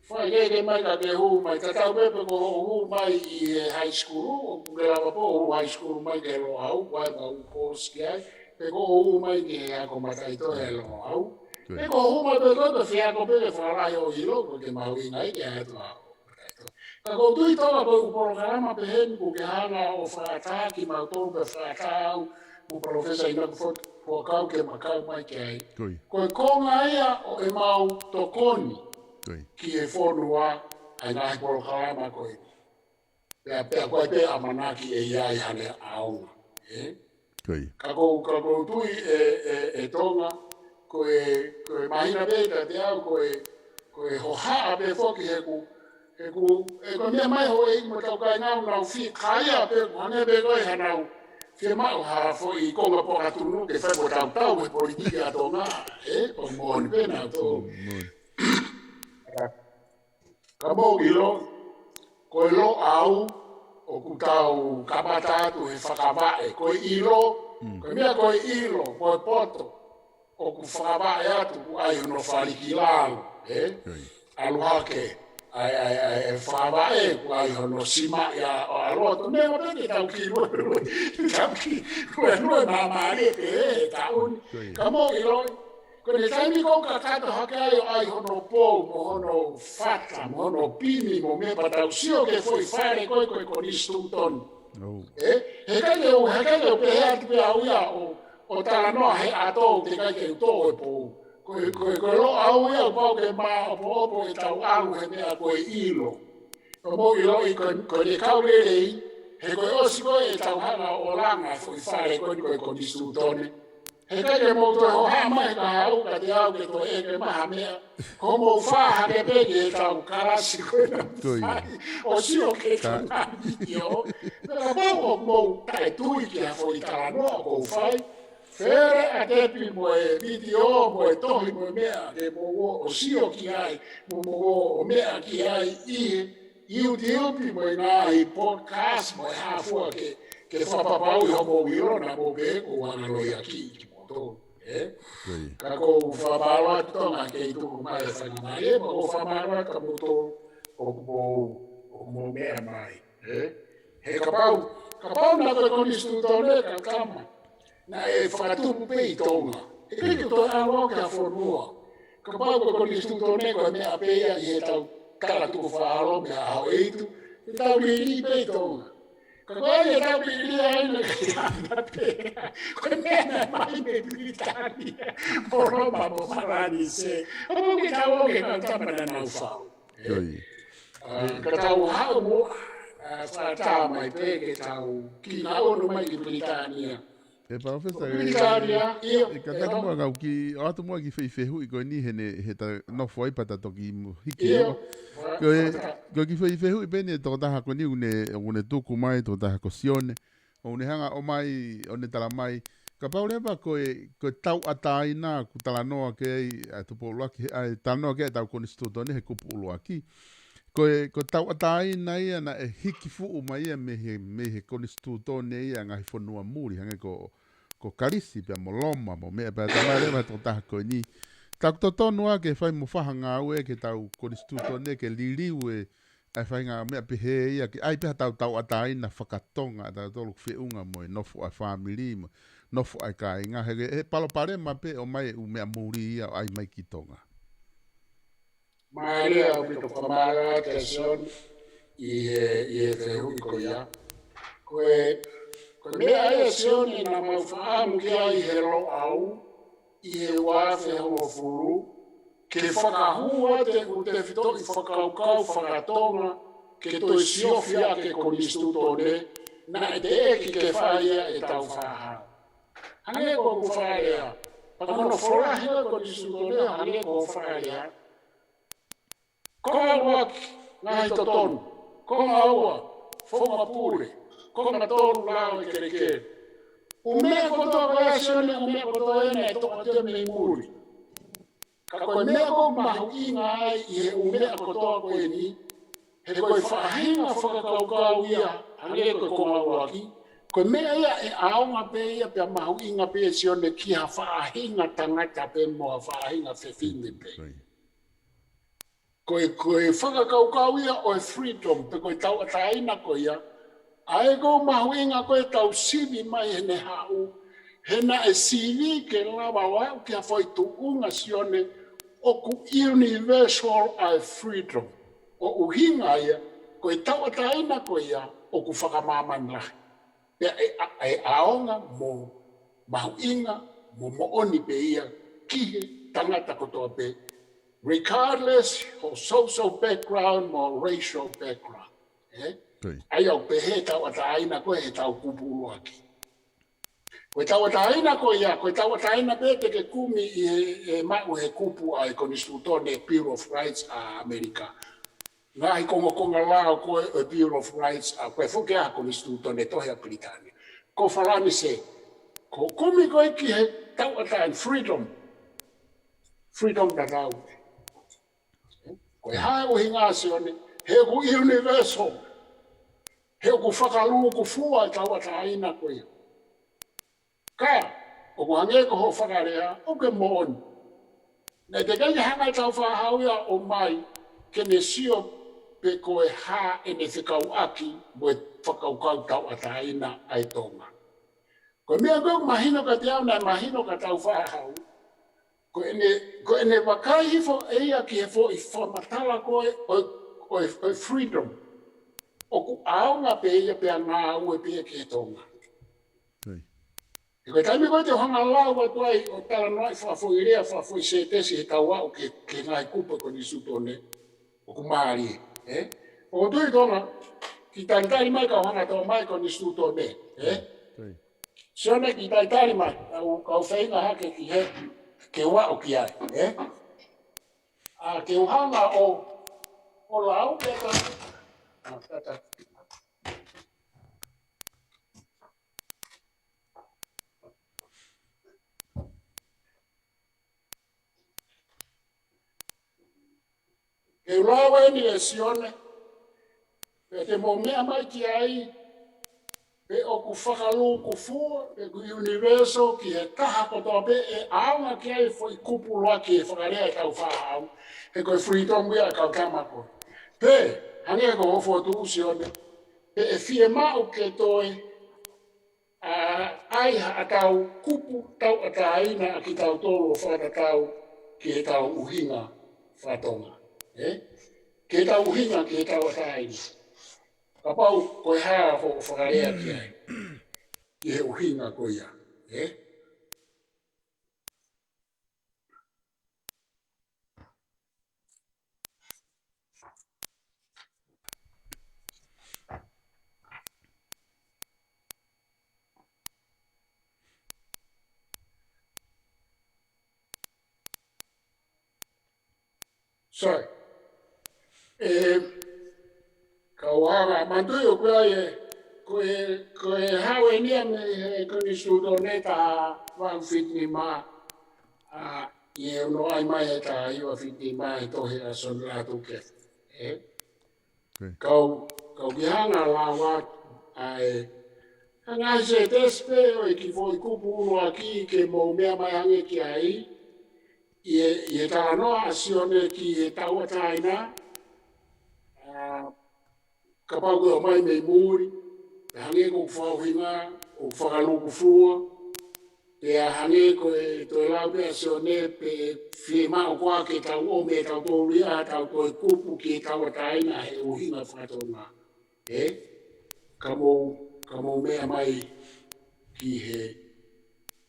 Fakaʻekeʻeke mai ka ke hū mai. Tatau pē pe ko hoʻo hū mai ʻi he high school, ʻoku ke lava pē ʻo hū high school mai ki he Loʻau, ʻoku ʻi ai e maʻu course ki ai. Pe ko hoʻo hū mai ki he ako mataʻitohi ʻe Loʻau. Ko ia. Pe ko hoʻo hū mai pē ko e, ko e fie ako pē ke fakalahi hoʻo ʻilo, ʻoku ke mahuʻinga ai ke ʻatu ʻa Ka ʻoku ou tui Tonga ko e ʻū polokalama pehē ni ʻoku ke hanga ʻo fakaʻatā kimautolu pea fakaʻatā au mo Palōfesa ʻInoke Fuakau ke ma kau mai ki ai. Ko ia. Ko e konga ia ʻo ʻemau tokoni Ko ia. ki he fonua ʻa e ngaahi polokalama ko eni. Pea, pea ko e pē ʻamanaki ʻe ʻi ai hano ʻaonga. Ē? Ko ia. Ka ʻoku ou, ka ʻoku ou tui ʻe, ʻe, ʻe Tonga, ko e, ko e māhina pē kiate au, ko e, ko e hohaʻa pē foki he ʻoku, he ʻoku, ʻe ko e meʻa mai houʻeiki mo tau kāinga ʻoku nau fie kaia pē, ʻoku hangē pē ko e hanau fiemaʻu ha foʻi konga pokatunu ke fai mo tautau he politiki ʻa Tonga, ē, ko e moʻoni pē nautolu. Moʻoni. Ka mou ʻilo, ko e Loʻau ʻoku tau kamata atu he fakavaʻe, ko e ʻilo, Mm. ko e meʻa ko e ʻilo, ko e poto, ʻoku fakavaʻe atu, ʻoku ʻi ai hono fali ki lalo, ē? Ko ia. ʻAlu hake, ʻa e, ʻa e, ʻa e, ʻa e fakavaʻe, ʻoku ʻi ai hono simaʻi ʻa, ʻa loto, meʻa pē ke tau kiʻi lue, lue, tau kiʻi lue, lue māmālie pē, ē, taʻu ni. Ko ia. Ka mou ʻilo, Ko e taimi ko ē ʻoku kakato hake ai ʻo ʻai hono pou, mo hono fata, mo hono pini, mo meʻa pea tau sio ki he foʻi fale ko ē, ko e konisitūtone. Oh. Ē? He ʻikai ke u, he ʻikai ke u pehē atu pē au ia ʻo, ʻo talanoa he ʻato ʻoku teʻeki ai ke u tō e pou. Ko e, ko e, ko e Loʻau ia ʻoku pau ke maʻopoʻopo ʻetau ʻalu he meʻa ko e ʻilo. Ka mou ʻiloʻi ko e, ko e kau lelei, he ko e ʻosi ko ē ʻetau hanga ʻo langa e foʻi fale ko eni ko e konisitūtone. He ʻikai ke mou toe hohaʻa mai ka haʻu kiate au ke toe ʻeke mai ha meʻa. Ko mou fā hake pē ki heʻetau kalasi ko ē naʻa Ko ia. fai. ʻO sio ki heʻetau Ka- ngaahi vitiō. Pea kapau ʻoku mou taʻetui ki ha foʻi talanoa ʻoku ou fai. Fele ʻa e tepi mo e vitiō mo e tohi mo e meʻa ke mou ō ʻo sio ki ai, mo mou ō ʻo meʻa ki ai ʻi he YouTube mo e ngaahi podcast mo e hā fua ke, ke fakapapauʻi hoʻomou ʻilo naʻa mou pehē ʻoku ou hanga loiakiʻi kimoutolu, ē? Ko ia. Ka ʻoku ou fakamālō atu Tonga ke tuku mai e faingamālie, pea ʻoku ou fakamālō atu kimoutolu ʻoku mou, ʻoku mou meʻa mai, ē? He kapau, kapau naʻe ko e konisitūtone ka kama. Naʻe fakatupu pē ʻi Tonga. ʻIkai ke toe ʻalu ki ha fonua. Kapau ko e konisitūtone ko e meʻa pē ia ʻi heʻetau kala tukufakaholo mei he ʻaho ʻeitu, ʻetau liliu pē ʻi Tonga. Ka ko e ʻetau liliu ai naʻe ʻikai ke ʻaonga pē. Ko e meʻa naʻe mai mei Pilitānia, mo Loma, mo Falanisē. ʻOku ʻikai ke tau ō ki he kau tama naʻa nau fau. Ko ia. ʻA, ka tau haʻu mo, ʻa, fakaʻatā mai pē ke tau kiʻi ngaono mai ki Pilitānia. ʻE Palōfesa, ʻe, Pilitānia, ʻio, ʻe, ka ʻe, tau muʻa kau kiʻi, ʻoatu muʻa kiʻi foʻi fehuʻi ko eni heʻene, he ta nofo ai pea ta toki mo hiki ʻio, ua. Ko e, fakaʻatā. Ko e kiʻi foʻi fehuʻi pē eni ʻe he tokotaha ko eni ʻoku ne, ʻoku ne tuku mai, tokotaha ko Sione. ʻOku ne hanga ʻo ʻomai, ʻo ne tala mai. Kapau leva ko e, ko e tauʻatāina ʻoku talanoa ki ai, ʻa e tupu ʻuluaki, he, ʻa e talanoa ki ai ʻetau konisitūtone he kupu ʻuluaki. Ko e, ko e tauʻatāina ia naʻe hiki fuʻu mai ia mei he, mei he konisitūtone ia ngaahi fonua muli, hangē ko, ko Kalisi pea mo Loma, mo meʻa pea tamai leva tokotaha ko eni. Ka ʻoku totonu ā ke fai mo fai ha ngāue ke tau konisitūtone ke liliu e, ʻa e faʻahinga meʻa pehē ia, ke ʻai pē ha tau tauʻatāina fakatonga, ʻa tautolu feʻunga mo e nofo ʻa e fāmili, mo e nofo ʻa e kāinga, he, he palopalema pē ʻomai e ʻū meʻa muli ia ʻo ʻai mai ki Tonga. Mālie ʻaupito, fakamālō atu Sione ʻi he, ʻi he fehuʻi ko ia. Ko e, ko e meʻa ia Sione naʻa mau fakaʻamu ki ai he Loʻau ʻi he ua afe hongofulu, ke fakahū atu e ʻū tefitoʻi fakakaukau fakatonga ke toe siofi ʻaki e konisitūtone, naʻe teʻeki ke fai ia ʻe Tāufaʻāhau. Hangē ko ʻeku fakalea, pea ko hono folahi ʻo e konisitūtone, hangē ko e fakalea. Konga ʻuluaki, ngaahi totonu. Konga ua, founga pule. Konga tolu, lao ʻo e kelekele. ʻŪ meʻa kotoa ko ia Sione, ʻū meʻa kotoa ia naʻe toʻo atu ia mei muli. Ka ko e meʻa ʻoku mahuʻinga ai ʻi he ʻū meʻa kotoa ko eni, he ko e faʻahinga fakakaukau ia, hangē ko e konga ʻuluaki, ko e meʻa ia ʻe ʻaonga pē ia pea mahuʻinga pē ia Sione ki ha faʻahinga tangata pē mo ha faʻahinga fefine pē. Right. Ko e, ko e fakakaukau ia ʻo e freedom, pe ko e tauʻatāina ko ia, ʻa ē ʻoku mahuʻinga ko e tau sivi mai heʻene haʻu, he naʻe sivi ke lava ʻo aʻu ki ha foʻi tuʻunga Sione ʻoku universal ʻa e freedom. ʻO ʻuhinga ia, ko e tauʻatāina ko ia ʻoku fakamāmani lahi. Pea ʻe, ʻe ʻaonga mo mahuʻinga mo moʻoni pē ia ki he tangata kotoa pē, regardless of social background mo racial background. Eh? Right. ʻA ia ʻoku pehē tauʻatāina ko e he tau kupu ʻuluaki. Ko e tauʻatāina ko ia, ko e tauʻatāina pē te ke kumi ʻi he, he maʻu he kupu ʻa e konisitūtone, Bill of Rights ʻa ʻAmelika. Ngaahi kongokonga lao ko e, e Bill of Rights, ʻa ko e foki ʻa e konisitūtone tohi ʻa Pilitānia. Ko Falanisē, ko e kumi ko e ki he tauʻatāina, freedom. Freedom tatau. Ko e hā e ʻuhinga Sione, he ʻoku universal. He ʻoku fakalūkufua e tauʻatāina ko ia. Ka, ʻoku hangē ko hoʻo fakalea, ʻoku ke moʻoni. Naʻe teʻeki ke hanga ʻe Tāufaʻāhau ia ʻo ʻomai, ke ne sio pe ko e hā ʻene fekauʻaki mo e fakakaukau tauʻatāina ʻa e Tonga. Ko e meʻa ko ē ʻoku mahino kiate au, naʻe mahino kia Tāufaʻāhau. Ko ʻene, ko ʻene vakai hifo ʻe ia ki he foʻi fakamatala ko ē, ʻo, ʻo, ʻo freedom. ʻOku ʻaonga pē ia pea ngāue pē ia ki he Tonga. Right. He ko e taimi ko ē te u hanga ʻo lau atu ai ʻo talanoaʻi fakafoʻi lea, fakafoʻi sētesi he tau aʻu ki he, ki he ngaahi kupu ʻo e konisitūtone, ʻoku mālie, eh? ʻOku ou tui Tonga, kiʻi talitali mai kau hanga ʻo toʻo mai e konisitūtone, eh? Right. Sione, kiʻi talitali mai, kau, kau feinga hake ki he, ke u aʻu ki ai, eh? ʻA, ke u hanga ʻo, ʻo lau pē ka. ʻA, tata. Ke u lau eni ʻe Sione, pea te mou meʻa mai ki ai, pe ʻoku fakalūkufua, pe ʻoku universal ki he taha kotoa pē ʻe ʻaonga ki ai e foʻi kupu ʻuluaki he fakalea ʻe Tāufaʻāhau, he ko e freedom ia ʻa e kau tama ko ē. Pe, hangē ko hoʻo fokotuʻu Sione, pe ʻe fiemaʻu ke toe, ʻa, ʻai haʻatau kupu tauʻatāina ʻa kitautolu ʻo fakatatau ki heʻetau ʻuhinga faka-Tonga. Eh? Ki heʻetau ʻuhinga ki he tauʻatāina. Kapau ko e hā hoʻo fakalea ki ai. Ki he ʻuhinga ko ia. Eh? Sorry. E, kau hanga, manatuʻi ʻoku ʻi ai e, ko e, ko e hau eni ia mei he konisitūtone taha valu fitu nima, ʻa, ʻi he ʻoku ʻomai he taha hiva fitu nima he tohi ʻa Sione Lātūkefu. E? Kau, kau ki hanga lava ʻa e, hanga ʻi he tesi pē ʻo e kiʻi foʻi kupu ʻuluaki ke mou meʻa mai ange ki ai, ʻi he, ʻi he talanoa ʻa Sione ki he tauʻatāina, ʻa, kapau ʻoku ʻomai mei muli, pea hangē ko e fakaʻuhinga, ʻo fakalūkufua, pea hangē ko e toe lau pē ʻa Sione pe fiemaʻu koā ke tau ʻomi ʻe tautolu ia ʻetau toe kupu ki he tauʻatāina he ʻuhinga faka-Tonga. Ē? Ka mou, ka mou meʻa mai ki he,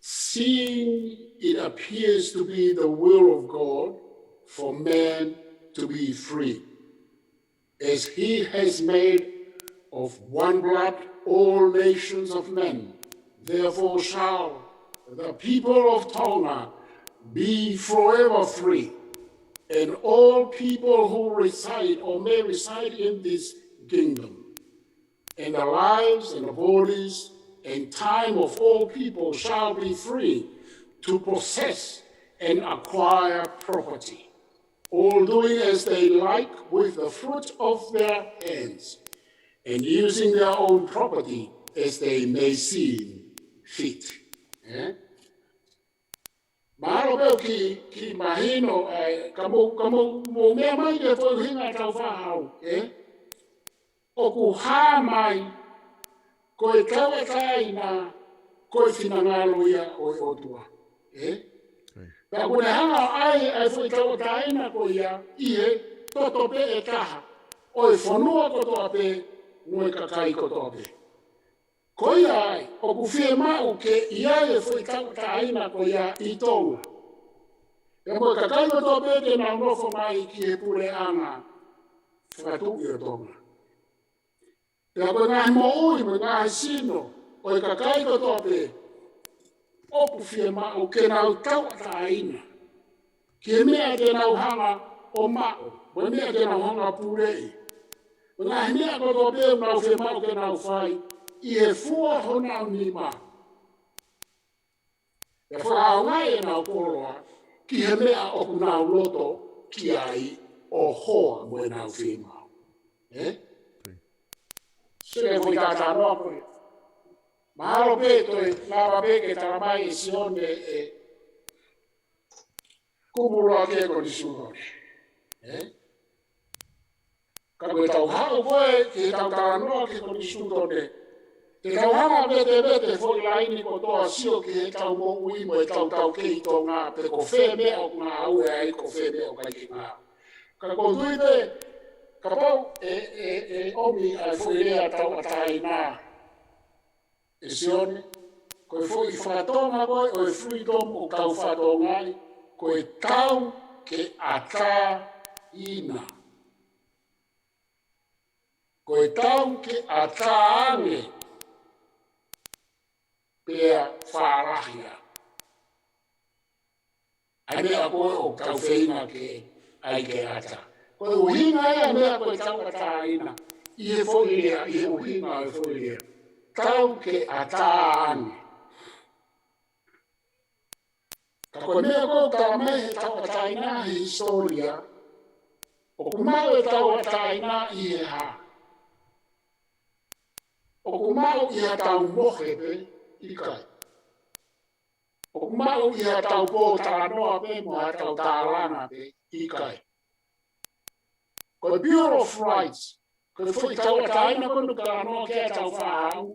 seeing it appears to be the will of God for man to be free, as he has made of one blood all nations of men. Therefore shall the people of Tonga be forever free, and all people who reside or may reside in this kingdom. And the lives and the bodies and time of all people shall be free to possess and acquire property, all doing as they like with the fruit of their hands, and using their own property as they may seem fit. Eh? Mahalo pē ʻoku kiʻi, kiʻi mahino, ē, ka mou, ka mou, mou meʻa mai ki he foʻi ʻuhinga ʻetau fakahau, ē? ʻOku hā mai, ko e tauʻatāina, ko e finangalo ia ʻo e ʻOtua, ē? Pea ʻoku ne hanga ʻo ʻai ʻa e foʻi tauʻatāina ko ia ʻi he toto pē ʻe taha ʻo e fonua kotoa pē, mo e kakai kotoa pē. Ko ia ai, ʻoku fiemaʻu ke ʻi ai e foʻi tauʻatāina ko ia ʻi Tonga, pea mo e kakai kotoa pē te nau nofo mai ki he puleʻanga fakatuʻi ʻo Tonga. Pea ko e ngaahi moʻui mo e ngaahi sino ʻo e kakai kotoa pē, ʻoku fiemaʻu ke nau tauʻatāina ki he meʻa te nau hanga ʻo maʻu, mo e meʻa te nau hanga ʻo puleʻi, mo e ngaahi meʻa kotoa pē ʻoku nau fiemaʻu ke nau fai, ʻi he fua honau nima, ʻe fakaʻaongaʻi ʻenau koloa ki he meʻa ʻoku nau loto ki ai ʻo hoa mo ʻenau fiemaʻu. Ē? Sio ki he foʻi talanoa ko ia. Mahalo pē toe lava pē ke tala mai ʻe Sione e kupu ʻuluaki ʻo e Konisitūtone. Ē? Ka ko ʻetau haʻu ko ē ki heʻetau talanoa ki he Konisitūtone, te tau hanga ʻo vetevete foʻi laini kotoa, sio ki heʻetau moʻui mo ʻetau taukei ʻi Tonga, pe ko fē meʻa ʻoku ngāue ai, ko fē meʻa ʻoku ʻikai ke ngāue. Ka ʻoku ou tui pē, kapau ʻe, ʻe, ʻe ʻomi ʻa e foʻi lea tauʻatāina ʻe Sione, ko e foʻi faka-Tonga ko ē ʻo e freedom ʻoku tau faka-Tongaʻi, ko e tau ke ʻatā ʻi na. Ko e tau ke ʻatā ange pea fālahi ʻa e meʻa ko ē ʻoku tau feinga ke ʻai ke ʻatā. Ko e ʻuhinga ia ʻa e meʻa ko e tauʻatāina, ʻi he foʻi lea, ʻi he ʻuhinga ʻo e foʻi lea, tau ke ʻatā ange. Ka ko e meʻa ko ē ʻoku tala mai he tauʻatāina he hisitōlia, ʻoku maʻu e tauʻatāina ʻi he hā? ʻOku maʻu ʻi haʻatau mohe pē? ʻIkai. ʻOku maʻu ʻi haʻatau pōtalanoa pē mo haʻatau tālanga pē? ʻIkai. Ko e Bill of Rights, ko e foʻi tauʻatāina ko ē ʻoku talanoa ki ai ʻetau fakahau,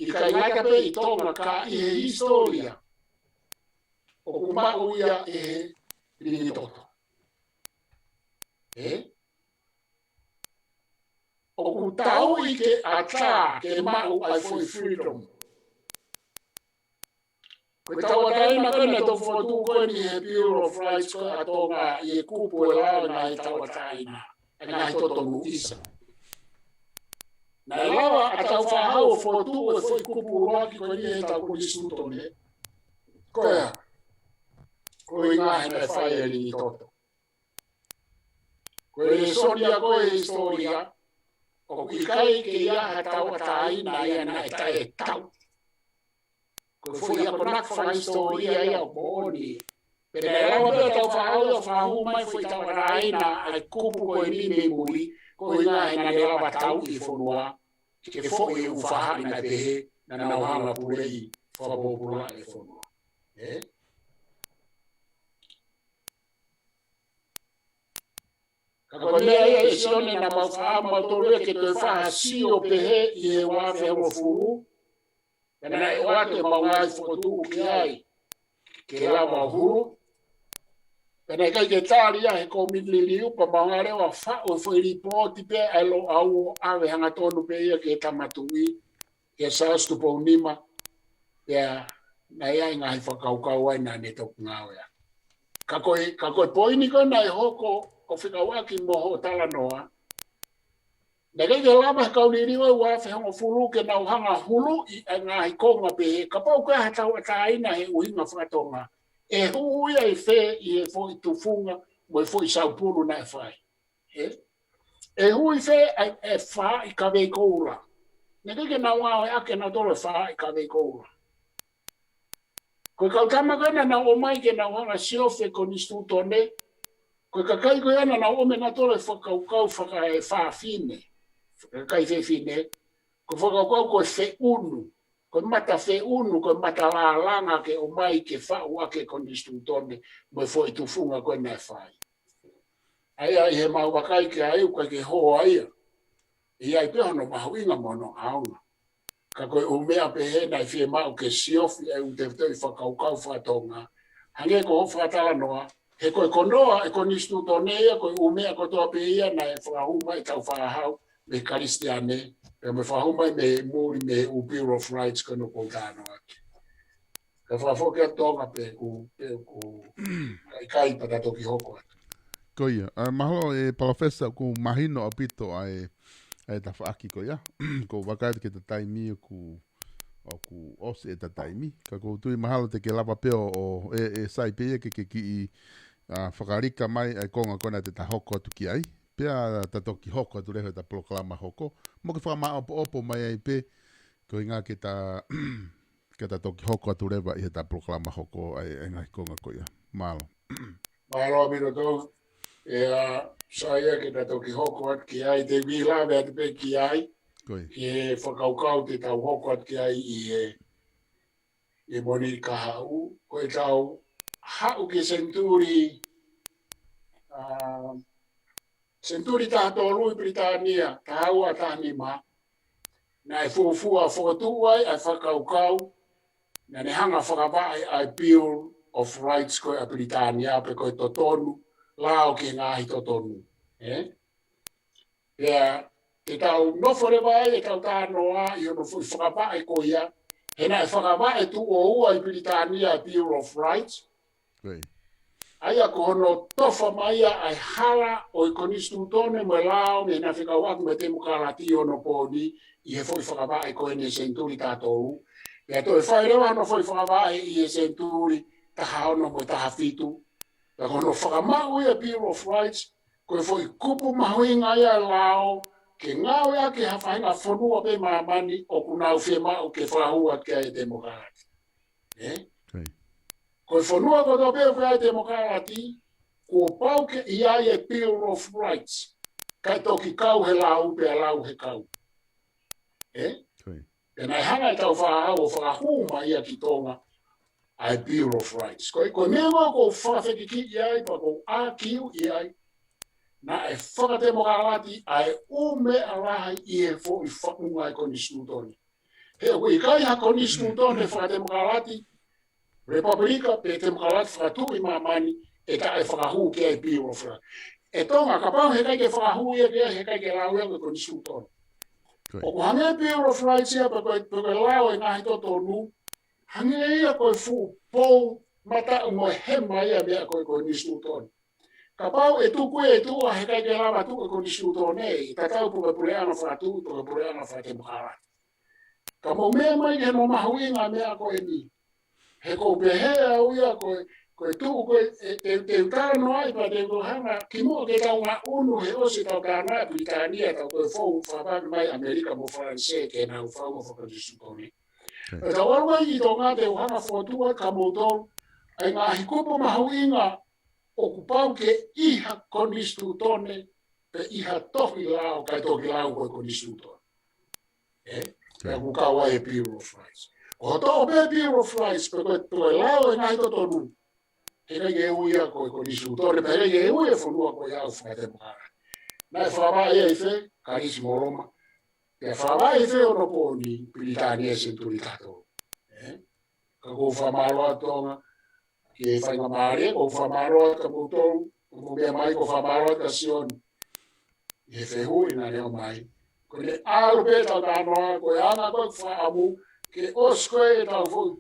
ʻikai ngata pē ʻi Tonga ka ʻi he hisitōlia, ʻoku maʻu ia ʻe he Lingitoto. Ē? ʻOku tau ʻi ke ʻatā ke maʻu ʻa e foʻi freedom. Ko e tauʻatāina ko ē naʻe toki fokotuʻu ko eni he Bill of Rights ko ē ʻa Tonga ʻi he kupu ʻo e lao ʻo e ngaahi tauʻatāina, ʻa e ngaahi totonu ʻisa. Naʻe lava ʻa e tau fakahau ʻo fokotuʻu e foʻi kupu ʻuluaki ko eni heʻetau Konisitūtone. Ko ia, ko e ʻuhinga he naʻe fai ʻe Lingitoto. Ko e lēsoni ia ko ē he hisitōlia, ʻoku ʻikai ke ʻi ai ha tauʻatāina ia naʻe taʻetau. Ko e foʻi akonaki fakahisitōlia ia ʻoku moʻoni. Pea naʻe lava pē ʻe Tāufaʻāhau ʻo fakahū mai foʻi tauʻatāina ʻa e kupu ko eni mei muli, ko e ʻuhinga he naʻa ne lava tauʻi e fonua ke foʻi e ʻū faʻahi naʻe pehē naʻa nau hanga ʻo puleʻi fakapōpulaʻi e fonua. Ē? Ka ko e meʻa ia ʻe Sione naʻa mau faʻa mautolu ia ke toe faʻa sio pehē ʻi he ua afe hongofulu, pea naʻe ʻoatu ʻemau ngaahi fokotuʻu ki ai ke lava ʻo hulu. Pea naʻe ʻikai ke tali ia he kōmiti liliu, pea mau hanga leva ʻo faʻu e foʻi lipooti pē ʻa e Loʻau ʻo ʻave hangatonu pē ia ki he Tama Tuʻi, kia Siaosi Tupou Nima, pea naʻe ʻi ai e ngaahi fakakaukau ai naʻa ne toki ngāueʻaki. Ka ko e, ka ko e poini ko ē naʻe hoko ʻo fekauʻaki mo hoʻo talanoa, naʻe ʻikai ke lava he kau liliu ʻo e ua afe hongofulu ke nau hanga ʻo huluʻi e ngaahi konga pehē, kapau ko e hā ha tauʻatāina he ʻuhinga faka-Tonga, ʻe hū ia ʻi fē ʻi he foʻi tufunga mo e foʻi saupulu naʻe fai. Ē? ʻE hū ʻi fē ʻa e, e faaʻi kavei koula. Naʻe ʻikai ke nau ngāueʻaki ʻenautolu e faaʻi kavei koula. Ko e kau tama ko ē naʻa nau ō mai ke nau hanga ʻo siofi e konisitūtone, ko e kakai ko ia naʻa nau ō mai ʻenautolu e fakakaukau faka-e-fafine, kakai fefine, ko e fakakaukau ko e feʻunu, ko e mata feʻunu, ko e mata lālanga ke ō mai ke faʻu ʻaki e konisitūtone mo e foʻi tufunga ko ē naʻe fai. ʻA ia ʻi heʻemau vakai ki ai, ʻoku ʻikai ke hoa ia. ʻE ʻi ai pē hono mahuʻinga mo hono ʻaonga. Ka ko e ʻū meʻa pehē naʻe fiemaʻu ke siofi e ʻū tefitoʻi fakakaukau faka-Tonga. Hangē ko hoʻo fakatalanoa, he ko e konoa e konisitūtone ia, ko e ʻū meʻa kotoa pē ia naʻe fakahū mai ʻe Tāufaʻāhau mei he Kalisitiane, pea mo e fakahū mai mei muli mei he ʻū Bill of Rights ko ena ʻoku ou talanoa ki ai. Ka fakafoki atu Tonga pē ʻoku, pē ʻoku ʻikai pea ta toki hoko atu. Ko ia, ʻa, mahalo ʻe Palōfesa ʻoku mahino ʻaupito ʻa e, ʻa e tafaʻaki ko ia. ʻOku ou vakai atu ki heʻeta taimi ʻoku, ʻoku ʻosi ʻeta taimi. Ka ʻoku ou tui mahalo te ke lava pē ʻo, ʻo, ʻe, ʻe sai pē ia ke, ke kiʻi, ʻa, fakalika mai ʻa e konga ko ena te ta hoko atu ki ai. Pea ta toki hoko atu leva heʻeta polokalama hoko. Mo ke fakamāʻopoʻopo mai ai pē, ko e ʻuhinga ke ta, ke ta toki hoko atu leva ʻi heʻeta polokalama hoko ʻa e, ʻa e ngaahi konga ko ia. Mālō. Mālō ʻaupito Tau. ʻE, ʻa, sai ia ke ta toki hoko atu ki ai, te u kiʻi lave atu pē ki ai. Ko ia. Ki he fakakaukau te tau hoko atu ki ai ʻi he, ʻi he Mōnite kahaʻu. Ko ʻetau haʻu ki he senituli, ʻa, senituli taha tolu ʻi Pilitānia, taha ua taha nima, naʻe fuofua fokotuʻu ai ʻa e fakakaukau, naʻa ne hanga ʻo fakavaʻe ʻa e Bill of Rights ko ē ʻa Pilitānia, pe ko e totonu, lao ki he ngaahi totonu. Ē? Pea te tau nofo leva ai ʻetau talanoa ʻi hono foʻi fakavaʻe ko ia, he naʻe fakavaʻe tuʻo ua ʻi Pilitānia e Bill of Rights, Ko ia. ʻA ia ko hono tofa mai ia ʻa e hala ʻo e konisitūtone mo e lao mei he naʻe fekauʻaki mo e temokalati ʻi onopooni ʻi he foʻi fakavaʻe ko eni he senituli taha tolu. Pea toe fai leva hono foʻi fakavaʻe ʻi he senituli taha ono mo e taha fitu. Pea ko hono fakamaʻu ia Bill of Rights, ko e foʻi kupu mahuʻinga ia ʻo e lao, ke ngāueʻaki ʻe ha faʻahinga fonua pē ʻi māmani ʻoku nau fiemaʻu ke fakahū atu ki ai e temokalati. Ē? Ko ia. Ko e fonua kotoa pē ʻoku ʻi ai e temokalati, kuo pau ke ʻi ai e Bill of Rights, kae toki kau he lau pea lau he kau. Ē? Ko ia. Pea naʻe hanga ʻe Tāufaʻāhau ʻo fakahū mai ia ki Tonga, ʻa e Bill of Rights. Ko e, ko e meʻa ʻoku ou fakafekikiʻi ai, pea ʻoku ou ʻākiu ʻi ai, naʻe fakatemokalati ʻa e ʻū meʻa lahi ʻi he foʻi faʻunga ʻo e konisitūtone. He ʻoku ʻikai ha konisitūtone fakatemokalati, Repapilika pe temokalati fakatuʻi ʻi māmani, ʻe taʻefakahū ki ai e Bill of Rights. ʻE Tonga, kapau heʻikai ke fakahū ia ki ai, heʻikai ke lau ia ko e konisitūtone. Ko ia. ʻOku hangē e Bill of Rights ia pe ko e, pe ko e lao ʻo e ngaahi totonu, hangē ia ko e fuʻu pou mataʻu mo e hema ia e meʻa ko e konisitūtone. Kapau ʻe tuku ia ʻi tuʻa heʻikai ke lava tuʻu e konisitūtone, ʻe tatau pe ko e puleʻanga fakatuʻi, pe ko e puleʻanga fakatemokalati. Ka mou meʻa mai ki hono mahuʻinga e meʻa ko eni. He ʻoku ou pehē au ia ko e, ko e tuʻu ko ē, ʻe, ʻe, ʻe u talanoa ai pea te u hanga, kimuʻa ke tau ngaʻunu he ʻosi ʻetau talanoa ʻa Pilitānia, tau ko e fou fakapapau mai ʻAmelika mo Falanisē ke nau fou mo fakakonisitūtone. Ko ia. ʻE tau ʻalu mai ki Tonga te u hanga ʻo fokotuʻu atu kia moutolu ʻa e ngaahi kupu mahuʻinga ʻoku pau ke ʻi ha konisitūtone pe ʻi ha tohi lao, kae toki lau ko e konisitūtone. Ē? Pea ʻoku kau ai e Bill of Rights. Ko hoʻo toʻo pē Bill of Rights, pe ko e, pe ko e lao e ngaahi totonu, heʻikai ke ui ia ko e konisitūtone, pe heʻikai ke ui e fonua ko ia ʻo fakatemokalati. Naʻe fakavaʻe ai fē? Kalisi mo Loma. Pea fakavaʻe ai fē ʻi onopooni? Pilitānia senituli taha tolu. Ē? Ka ʻoku ou fakamālō atu Tonga ki he faingamālie, ʻoku ou fakamālō atu kia moutolu, ʻoku mou meʻa mai, ʻoku ou fakamālō atu kia Sione ʻi he fehuʻi naʻa ne ʻomai. Ko ʻene ʻalu pē ʻetau talanoa, ko e anga ko ē ʻeku fakaʻamu ke ʻosi ko ē ʻetau foʻi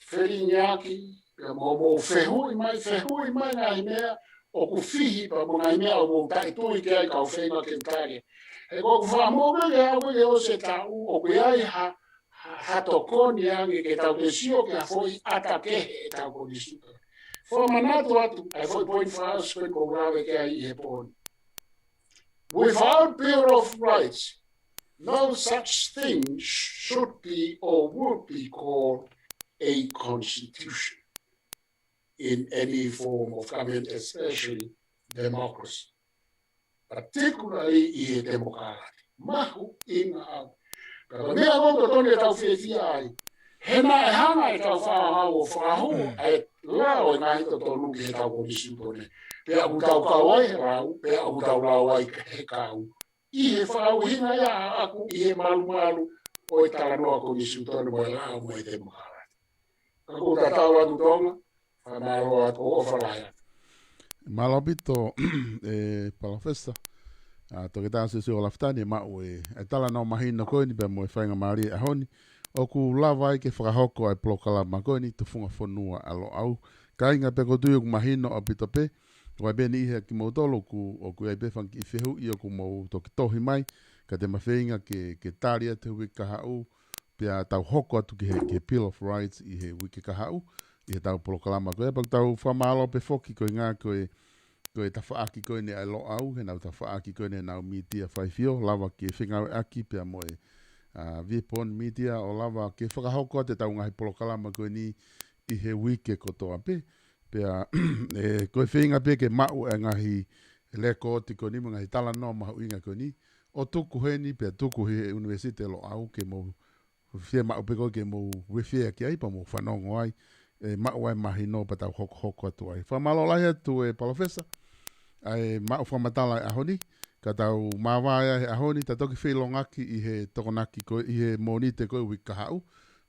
felingiʻaki, pea mou, mou fehuʻi mai, fehuʻi mai ngaahi meʻa ʻoku fihi pea mo e ngaahi meʻa ʻoku mou taʻetui ki ai, kau feinga ke u tali. He ʻoku ou fakaʻamu pē ke aʻu pē ke ʻosi e taʻu, ʻoku ʻi ai ha, ha, ha tokoni ange ke tau toe sio ki ha foʻi ʻata kehe ʻetau konisitūtone. Fakamanatu atu ʻa e foʻi poini fakaʻosi ko ē ʻoku ou lave ki ai ʻi he pō ni. Without Bill of Rights, no such thing should be or would be called a constitution in any form of government, especially democracy, particularly ʻi he temokalati. Mahuʻinga ʻaupito. Ka ko e meʻa ʻoku totonu ke tau fiefia ai, he naʻe hanga ʻe heʻetau fānau ʻo fakahū ʻa e lao e ngaahi totonu ki heʻetau konisitūtone. Pea ʻoku tau kau ai he lau, pea ʻoku tau lau ai he kau. ʻI he fakaʻuhinga ia ʻaʻaku ʻi he malumalu ʻo e talanoa konisitūtone mo e lao mo e temokalati. Ka ʻoku ou tatau atu Tonga, fakamālō atu, ʻofa lahi atu. Mālō ʻaupito, ʻe Palōfesa, ʻa, Toketā Siosiua Lafitani, ʻe maʻu e, e talanoa mahino ko eni pea mo e faingamālie ʻaho ni, ʻoku lava ai ke fakahoko ʻa e polokalama ko eni, Tufunga Fonua ʻa Loʻau. Kāinga, pea ʻoku ou tui ʻoku mahino ʻaupito pē, ʻoku ʻi ai pē ʻeni ʻi he kimoutolu ʻoku, ʻoku ʻi ai pē fanga kiʻi fehuʻi ʻoku mou toki tohi mai, ka te ma feinga ke, ke tali atu he uike kahaʻu, pea tau hoko atu ki he, ki he Bill of Rights ʻi he uike kahaʻu, ʻi heʻetau polokalama ko ia, pea ʻoku tau fakamālō pē foki koeʻuhinga ko e, ko e tafaʻaki ko eni ʻa e Loʻau, he nau tafaʻaki ko eni ʻenau mītia faifio, lava ke fengāueʻaki pea mo e, ʻa, Vipon Media ʻo lava ke fakahoko atu ʻetau ngaahi polokalama ko eni ʻi he uike kotoa pē. Pea, ʻe, ko e feinga pē ke maʻu e ngaahi lēkooti ko eni mo e ngaahi talanoa mahuʻinga ko eni, ʻo tuku heni pea tuku he ʻUnivēsiti Loʻau ke mou fiemaʻu pē ko ē ke mou refer ki ai pea mou fanongo ai, ʻe maʻu ai mahino pea tau hokohoko atu ai. Fakamālō lahi atu ʻe Palōfesa, ʻa e maʻu fakamatala e ʻaho ni, ka tau māvae ai he ʻaho ni, ta toki feilongaki ʻi he Tokonaki ko ē, ʻi he Mōnite ko ē uike kahaʻu,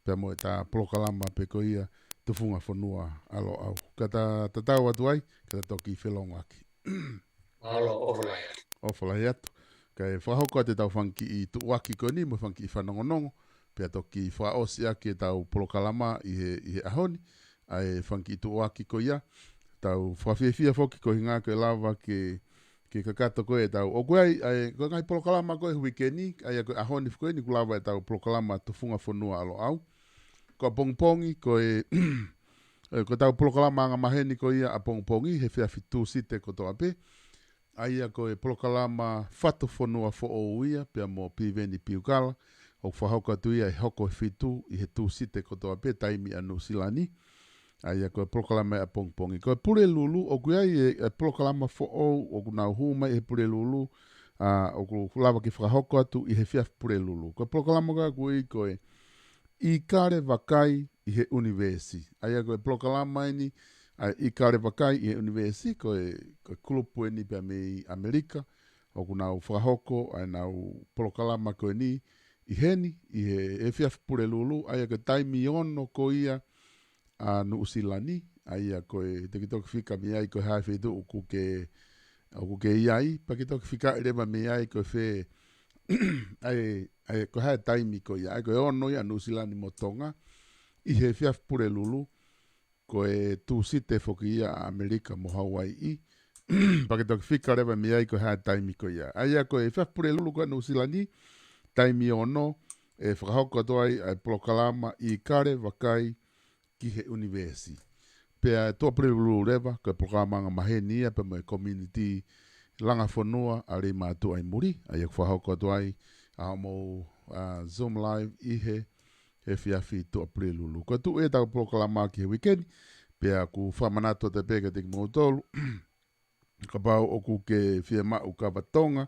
pea mo ʻeta polokalama pē ko ia Tufunga Fonua ʻa Loʻau. Ka ta, tatau atu ai, ka ta toki feilongaki. Mālō, ʻofa lahi atu. ʻOfa lahi atu. Kae fakahoko atu ʻetau fanga kiʻi tuʻuaki ko eni, mo e fanga kiʻi fanongonongo, pea toki fakaʻosi ʻaki ʻetau polokalama ʻi he, ʻi he ʻaho ni, ʻa e fanga kiʻi tuʻuaki ko ia, tau fakafiefia foki koeʻuhinga ko e lava ke, ke kakato ko ē ʻetau, ʻoku ʻi ai, ʻa e, ko e ngaahi polokalama ko ē he uike ni, ʻa ia ko e ʻaho ni ko eni ʻoku lava ʻetau polokalama Tufunga Fonua ʻa Loʻau. Ko ʻapongipongi, ko e, ʻe, ko ʻetau polokalama angamaheni ko ia ʻapongipongi, he efiafi Tūsite kotoa pē. ʻA ia ko e polokalama Fatu Fonua Foʻou ia, pea mo Piveni Piukala, ʻoku fakahoko atu ia ʻi he hoko ʻe fitu ʻi he Tūsite kotoa pē, taimi ʻa Nuʻusila ni. ʻA ia ko e polokalama ia ʻapongipongi. Ko e Pulelulu, ʻoku ʻi ai e, e polokalama foʻou, ʻoku nau hū mai he Pulelulu, ʻa, ʻoku lava ke fakahoko atu ʻi he efiafi Pulelulu. Ko e polokalama ko ē ʻoku ui ko e ʻIkale Vakai ʻi he ʻUnivēsi. ʻA ia ko e polokalama eni, ʻa e ʻIkale Vakai ʻi he ʻUnivēsi, ko e, ko e kulupu eni pea mei ʻAmelika, ʻoku nau fakahoko ʻa ʻenau polokalama ko eni ʻi heni, ʻi he efiafi Pulelulu, ʻa ia ko e taimi ono ko ia ʻa Nuʻusila ni, ʻa ia ko e te ke toki fika mei ai ko e hā e feituʻu ʻoku ke, ʻoku ke ʻi ai, pea ke toki fika leva mei ai ko e fē, ʻa e, ʻa e, ko e hā e taimi ko ia, ʻa ia ko e ono ia ʻa Nuʻusila ni mo Tonga, ʻi he efiafi Pulelulu, ko e Tūsite foki ia ʻa ʻAmelika mo Hauaiʻi, pea ke toki fika leva mei ai ko e hā e taimi ko ia. ʻA ia ko e efiafi Pulelulu ko ē ʻa Nuʻusila ni, taimi ono, ʻe fakahoko atu ai ʻa e polokalama ʻIkale Vakai ki he ʻUnivēsi. Pea tuʻa Pulelulu leva, ko e polokalama angamaheni ia, pea mo e community Langa Fonua ʻa Leimātuʻa ʻi muli, ʻa ia ʻoku fakahoko atu ai ʻa hoʻomou, ʻa, Zoom live ʻi he efiafi tuʻa Pulelulu. Ko e tuʻu ʻetau polokalama ki he uike ni, Pea ʻoku fakamanatu atu pē kiate kimoutolu, kapau ʻoku ke fiemaʻu kava Tonga,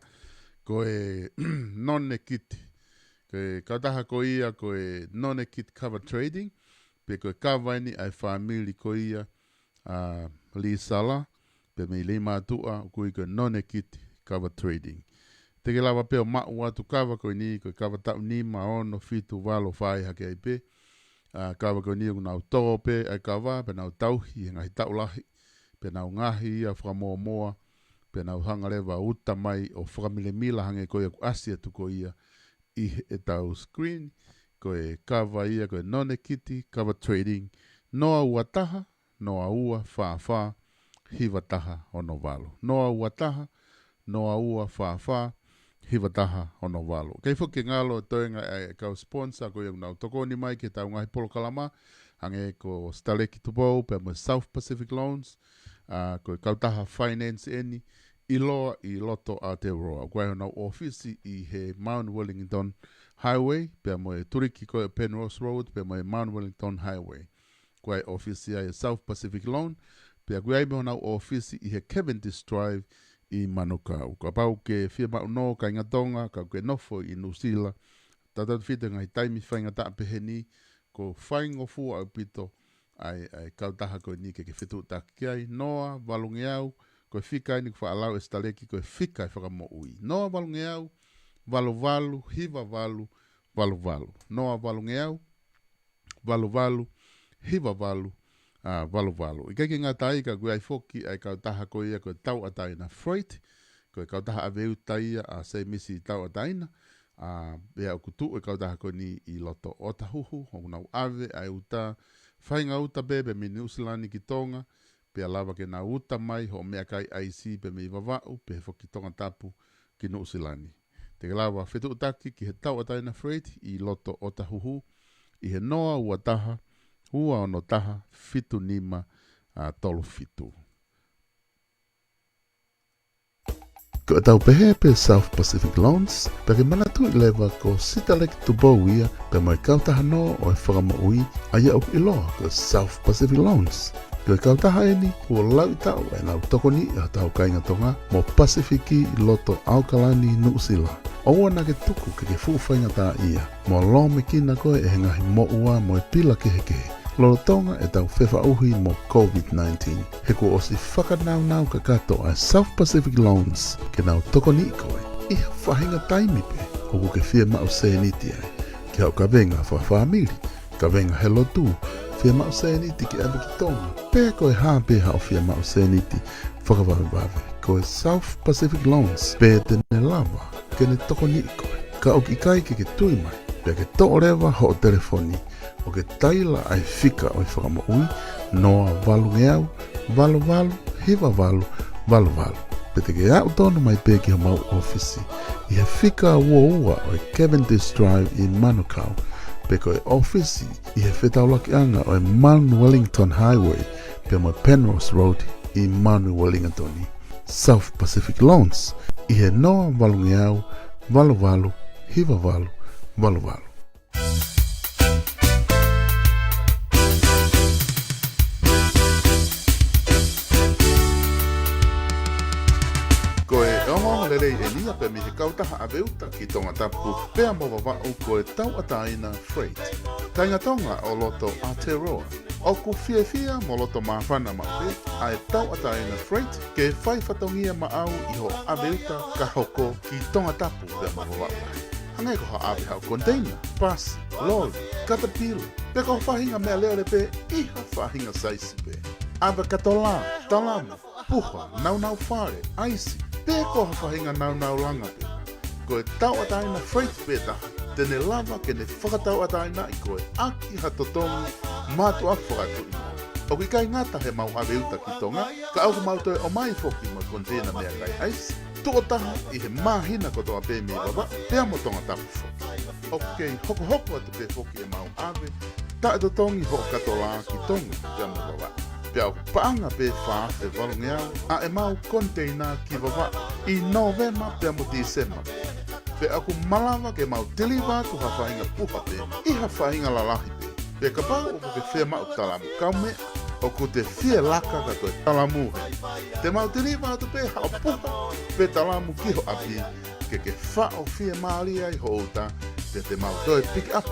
ko e nonekiti. Ko e kautaha ko ia, ko e nonekiti kava trading, pe ko e kava eni ʻa e fāmili ko ia, ʻa Lisala, pea mei Leimātuʻa, ʻoku ui ko e nonekiti kava trading. Te ke lava pē ʻo maʻu atu kava ko eni, ko e kava taʻu nima, ono, fitu, valu, fai hake ai pē. ʻA, kava ko eni ʻoku nau tō pē ʻa e kava, pea nau tauhi he ngaahi taʻu lahi, pea nau ngaohi ia fakamōmoa, pea nau hanga leva ʻo uta mai ʻo fakamilemila hangē ko ia ʻoku ʻasi atu ko ia ʻi heʻetau screen, ko e kava ia, ko e nonekiti kava trading, noa ua taha, noa ua fā fā, hiva taha ono valu. Noa ua taha, noa ua fā fā, hiva taha ono valu. Kei foki ke ngalo e toenga ʻa e kau sponsor ko ia ʻoku nau tokoni mai ki heʻetau ngaahi polokalama, hangē ko Sitaleki Tupou, pea mo e South Pacific Loans, ʻa, ko e kautaha finance eni, ʻiloa ʻi loto Aotearoa. ʻOku ʻi ai honau ʻōfisi ʻi he Mount Wellington Highway, pea mo e tuliki ko e Penrose Road, pea mo e Mount Wellington Highway. ʻOku ʻi ai e ʻōfisi ʻa e South Pacific Loan, pea ʻoku ʻi ai mo honau ʻōfisi ʻi he Cavendish Drive ʻi Manukau. Kapau ʻoku ke fiemaʻu ʻo nofo, kāinga Tonga, ka ʻoku ke nofo ʻi Nuʻusila, tautautefito he ngaahi taimi faingataʻa pehē ni, ʻoku faingofua ʻaupito ʻa e, ʻa e kautaha ko eni ke ke fetuʻutaki ki ai. Noa valungeau, ko e fika eni ʻoku faʻa lau ʻe Sitaleki, ko e fika ʻo e fakamoʻui. Noa valungeau, valu valu, hiva valu, valu valu. Noa valungeau, valu valu, hiva valu, ʻa, valu valu. ʻIkai ke ngata ai, ka ʻoku ʻi ai foki ʻa e kautaha ko ia ko e Tauʻatāina Freight, ko e kautaha ʻave uta ia ʻa Semisi Tauʻatāina, ʻa, pea ʻoku tuʻu e kautaha ko eni ʻi loto ʻOtahuhu, ʻoku nau ʻave ʻa e uta, faʻahinga uta pē, pea mei Nuʻusila ni ki Tonga, pea lava ke nau uta mai hoʻo meʻakai ʻaisi pea mei Vavaʻu, pea foki Tongatapu ki Nuʻusila ni. Te ke lava fetuʻutaki ki he Tauʻatāina Freight ʻi loto ʻOtahuhu, ʻi he noa ua taha, ua ono taha, fitu nima, ʻa, tolu fitu. Ko ʻetau pehē pē South Pacific Loans, pea ke manatuʻi leva ko Sitaleki Tupou ia, pea mo e kautaha noa ʻo e fakamoʻui, ʻa ia ʻoku ʻiloa ko South Pacific Loans. Ko e kautaha eni, kuo lauʻi taʻu ʻenau tokoniʻi ʻa hotau kāinga Tonga mo Pasifiki ʻi loto ʻAokalani, Nuʻusila. ʻOua naʻa ke tuku ke ke fuʻu faingataʻaʻia mo lōmekina koe ʻe he ngaahi moʻua mo e pila kehekehe lolotonga ʻetau fefaʻuhi mo COVID nineteen. He kuo ʻosi fakanaunau kakato ʻa e South Pacific Loans ke nau tokoniʻi koe ʻi ha faʻahinga taimi pē ʻoku ke fiemaʻu sēniti ai, ki haʻo kavenga fakafāmili, kavenga he lotu, fiemaʻu sēniti ke ʻave ki Tonga, pe ko e hā pē haʻo fiemaʻu sēniti fakavavevave, ko e South Pacific Loans pē te ne lava ke ne tokoniʻi koe. Ka ʻoku ʻikai ke ke tui mai, pea ke toʻo leva hoʻo telefoni ʻo ke taila ʻa e fika ʻo e fakamoʻui, noa valungeau, valu valu, hiva valu, valu valu. Pe te ke aʻu tonu mai pē ki homau ʻōfisi ʻi he fika ua ua ʻo e Cavendish Drive ʻi Manukau, pe ko e ʻōfisi ʻi he fetaulakiʻanga ʻo e Mount Wellington Highway pea mo e Penrose Road ʻi Mount Wellington. South Pacific Loans ʻi he noa valungeau, valu valu, hiva valu, valu valu. Ko e ongoongo lelei eni ia pea mei he kautaha ʻave uta ki Tongatapu pea mo Vavaʻu, ko e Tauʻatāina Freight. Kāinga Tonga ʻo loto Aotearoa, ʻoku fiefia mo loto māfana maʻu pē ʻa e Tauʻatāina Freight ke fai fatongia maʻau ʻi hoʻo ʻave uta ka hoko ki Tongatapu pea mo Vavaʻu. Hangē ko haʻo ʻave haʻo konteina, pasi, loli, katapila, pe ko ha faʻahinga meʻalele pē ʻi ha faʻahinga saisi pē. ʻAve katolā, talamu, puha, naunau fale, ʻaisi, pe ko ha faʻahinga naunau langa pē. Ko e Tauʻatāina Freight pē taha te ne lava ke ne fakatauʻatāinaʻi koe ʻaki ha totongi mātuʻaki fakatuʻi. ʻOku ʻikai ngata heʻemau ʻave uta ki Tonga, ka ʻoku mau toe ʻomai foki mo e konteina meʻakai ʻaisi, tuʻo taha ʻi he māhina kotoa pē mei Vavaʻu pea mo Tongatapu foki. ʻOku kei hokohoko atu pē foki ʻemau ʻave, taʻetotongi hoʻo katolā ki Tonga pea mo Vavaʻu. Pea ʻoku paʻanga pē fā afe valungeau ʻa ʻemau konteina ki Vavaʻu ʻi Nōvema pea mo Tīsema. Pea ʻoku malava ke mau tiliva atu ha faʻahinga puha pē ʻi ha faʻahinga lalahi pē. Pea kapau ʻoku ke fiemaʻu talamu kaumeʻa, ʻOku te fie laka ka ko e talamu hē. Te mau tiliva atu pē haʻo puha pe talamu ki ho ʻapi, ke ke faʻo fiemālie ai ho uta, pea te mau toe pick up.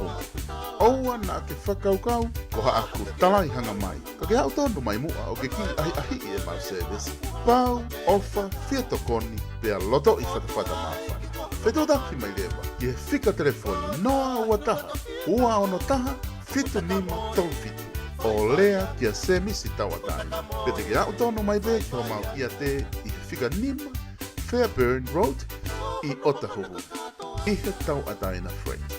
ʻOua naʻa ke fakakaukau ko haʻaku talaihanga mai. Ka ke aʻu tonu mai muʻa ʻo ke kiʻi ʻahiʻahiʻi ʻemau sēvesi. Pau, ʻofa, fie tokoni, pea lotoʻi fatafata māfana. Fetuʻutaki mai leva ki he fika telefoni noa ua taha, ua ono taha, fitu nima tolu fitu. ʻO lea kia Semisi Tauʻatāina. Pea te ke aʻu tonu mai pē ki homau ʻiate ʻi he fika nima Fairburn Road ʻi Otahuhu, ʻi he Tauʻatāina Freight.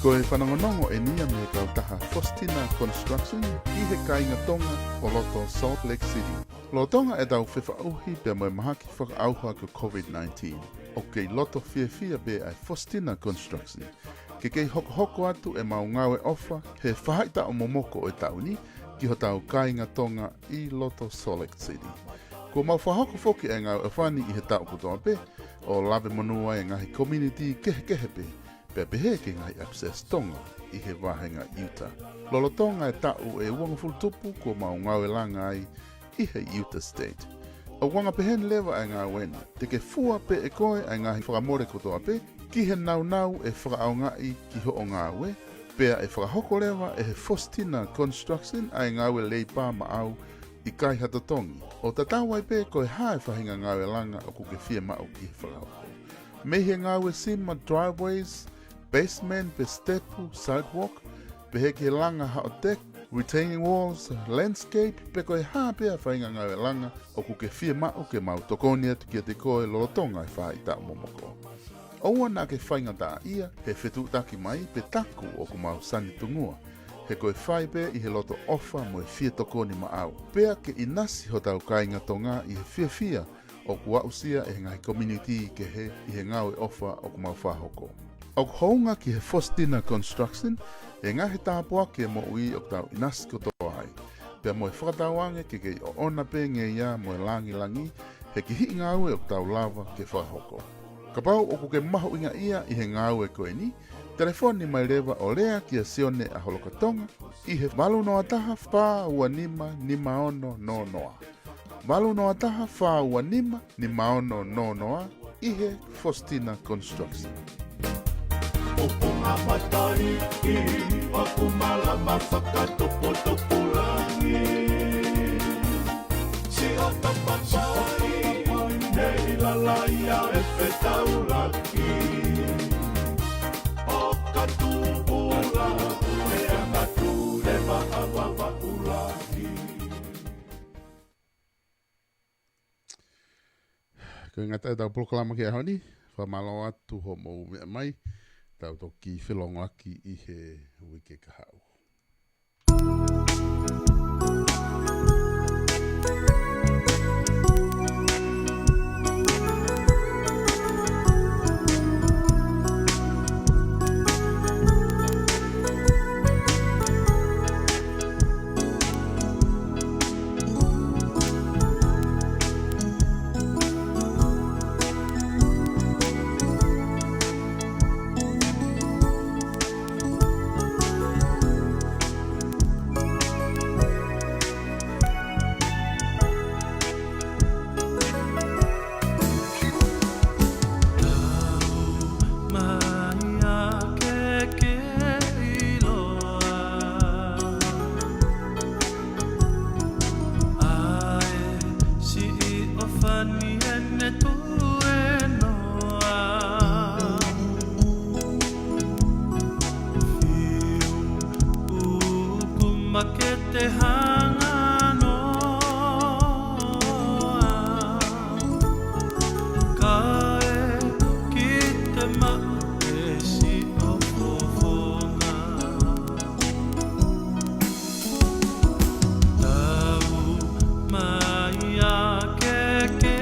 Ko e fanongonongo eni ia mei he kautaha Faustina Construction ʻi he kāinga Tonga ʻo loto Salt Lake City. Lolotonga ʻetau fefaʻuhi pea mo e mahaki fakaʻauha ko e COVID nineteen, ʻoku kei loto fiefia pē ʻa e Faustina Construction ke kei hokohoko atu ʻemau ngāue ʻofa he faʻahitaʻu momoko ʻo e taʻu ni ki hotau kāinga Tonga ʻi loto Salt Lake City. Kuo mau fakahoko foki ʻa e ngāue ʻofa ni ʻi he taʻu kotoa pē, ʻo lave monū ai e ngaahi community kehekehe pē, pea pehē ki he ngaahi ʻapi siasi Tonga ʻi he vāhenga ʻIuta. Lolotonga e taʻu ʻe uangofulu tupu kuo mau ngāue langa ai ʻi he ʻIuta State. ʻOku anga peheni leva ʻa e ngāue ni, te ke fua pē ʻe koe ʻa e ngaahi fakamole kotoa pē ki he nāunau ʻe fakaʻaongaʻi ki hoʻo ngāue, pea ʻe fakahoko leva ʻe he Faustina Construction ʻa e ngāue leipā maʻau ʻikai ha totongi, ʻo tatau ai pē ko e hā e faʻahinga ngāue langa ʻoku ke fiemaʻu ke fakahoko. Mei he ngāue sima driveways, basement pe sitepu, sidewalk, pehē ki he langa haʻo deck, retaining walls, landscape, pe ko e hā pē ʻa e faʻahinga ngāue langa ʻoku ke fiemaʻu ke mau tokoni atu kiate koe lolotonga e faʻahitaʻu momoko. ʻOua naʻa ke faingataʻaʻia he fetuʻutaki mai pe taku ʻoku mau sanitungua, he ko e fai pē ʻi he loto ʻofa mo e fie tokoni maʻau, pea ke ʻinasi hotau kāinga Tonga ʻi he fiefia ʻoku aʻusia ʻe he ngaahi community kehe ʻi he ngāue ʻofa ʻoku mau fakahoko. ʻOku hounga ki he Faustina Construction e ngaahi tāpuaki e moʻui ʻoku tau ʻinasi kotoa ai, pea mo e fakatauange ke kei ʻoʻona pē ngeia mo e langilangi he kihiʻi ngāue ʻoku tau lava ke fakahoko. Kapau ʻoku ke mahuʻingaʻia ʻi he ngāue ko eni, telefoni mai leva ʻo lea kia Sione ʻAholokatonga ʻi he valu noa taha, fā ua nima, nima ono noa noa. Valu noa taha, fā ua nima, nima ono noa noa, ʻi he Faustina Construction. ʻOku ngata mataliʻi, ʻoku malama fakatopotopulaki. Siʻa tapatai, nei lalaia e fetaulaki. ʻOka tupula, ʻe anga tule vavavaulaki. Ko e ngata ʻetau polokalama ki he ʻaho ni, fakamālō atu hoʻomou meʻa mai, tau toki felongoaki ʻi he uike kahaʻu. Mai ā ke ke ʻiloa. ʻA e siʻi ʻofa ni ʻene tuʻu ʻe noa. Fiu uku ma ke te hanga noa. Kae ki te maʻu e siʻo fofonga. Tau mai ā ke ke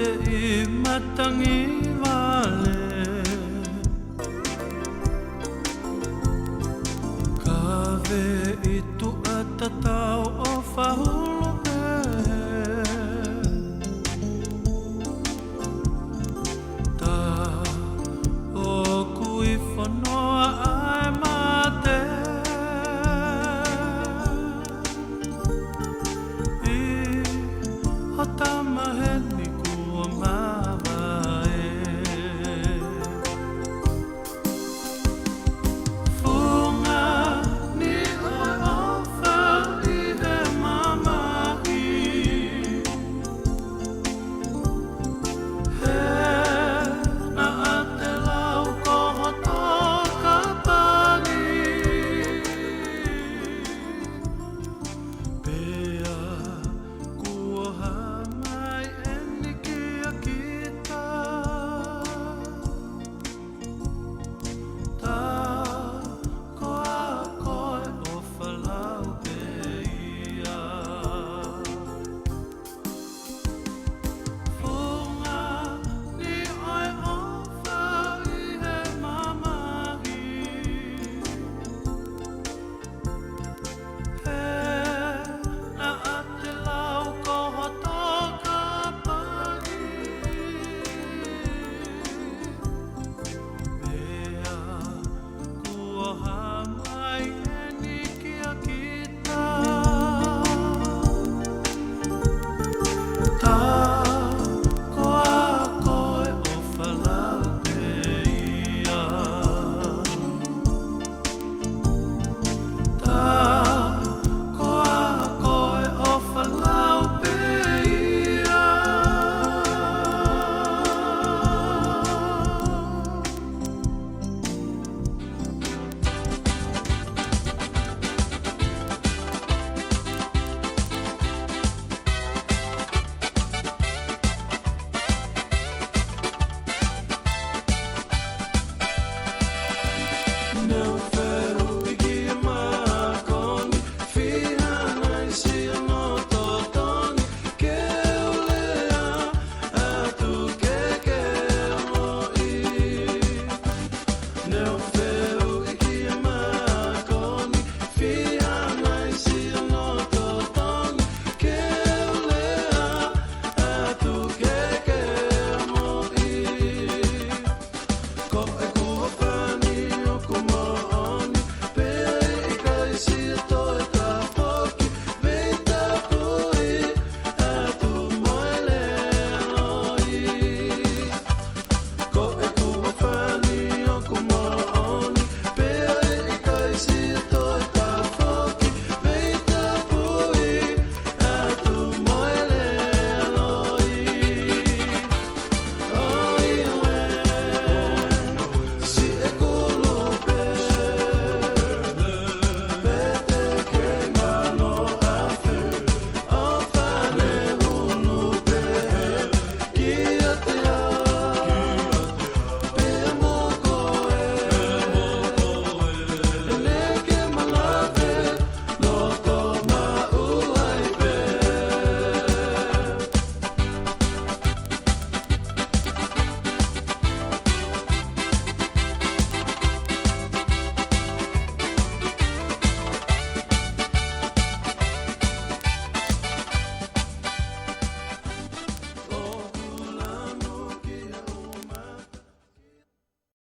ʻi matangi vale. Kave ʻi tuʻa tatau ʻo fahulu pē. Tā ʻoku ʻi fonoa ʻa e mate. ʻI ho tama heni kuo mā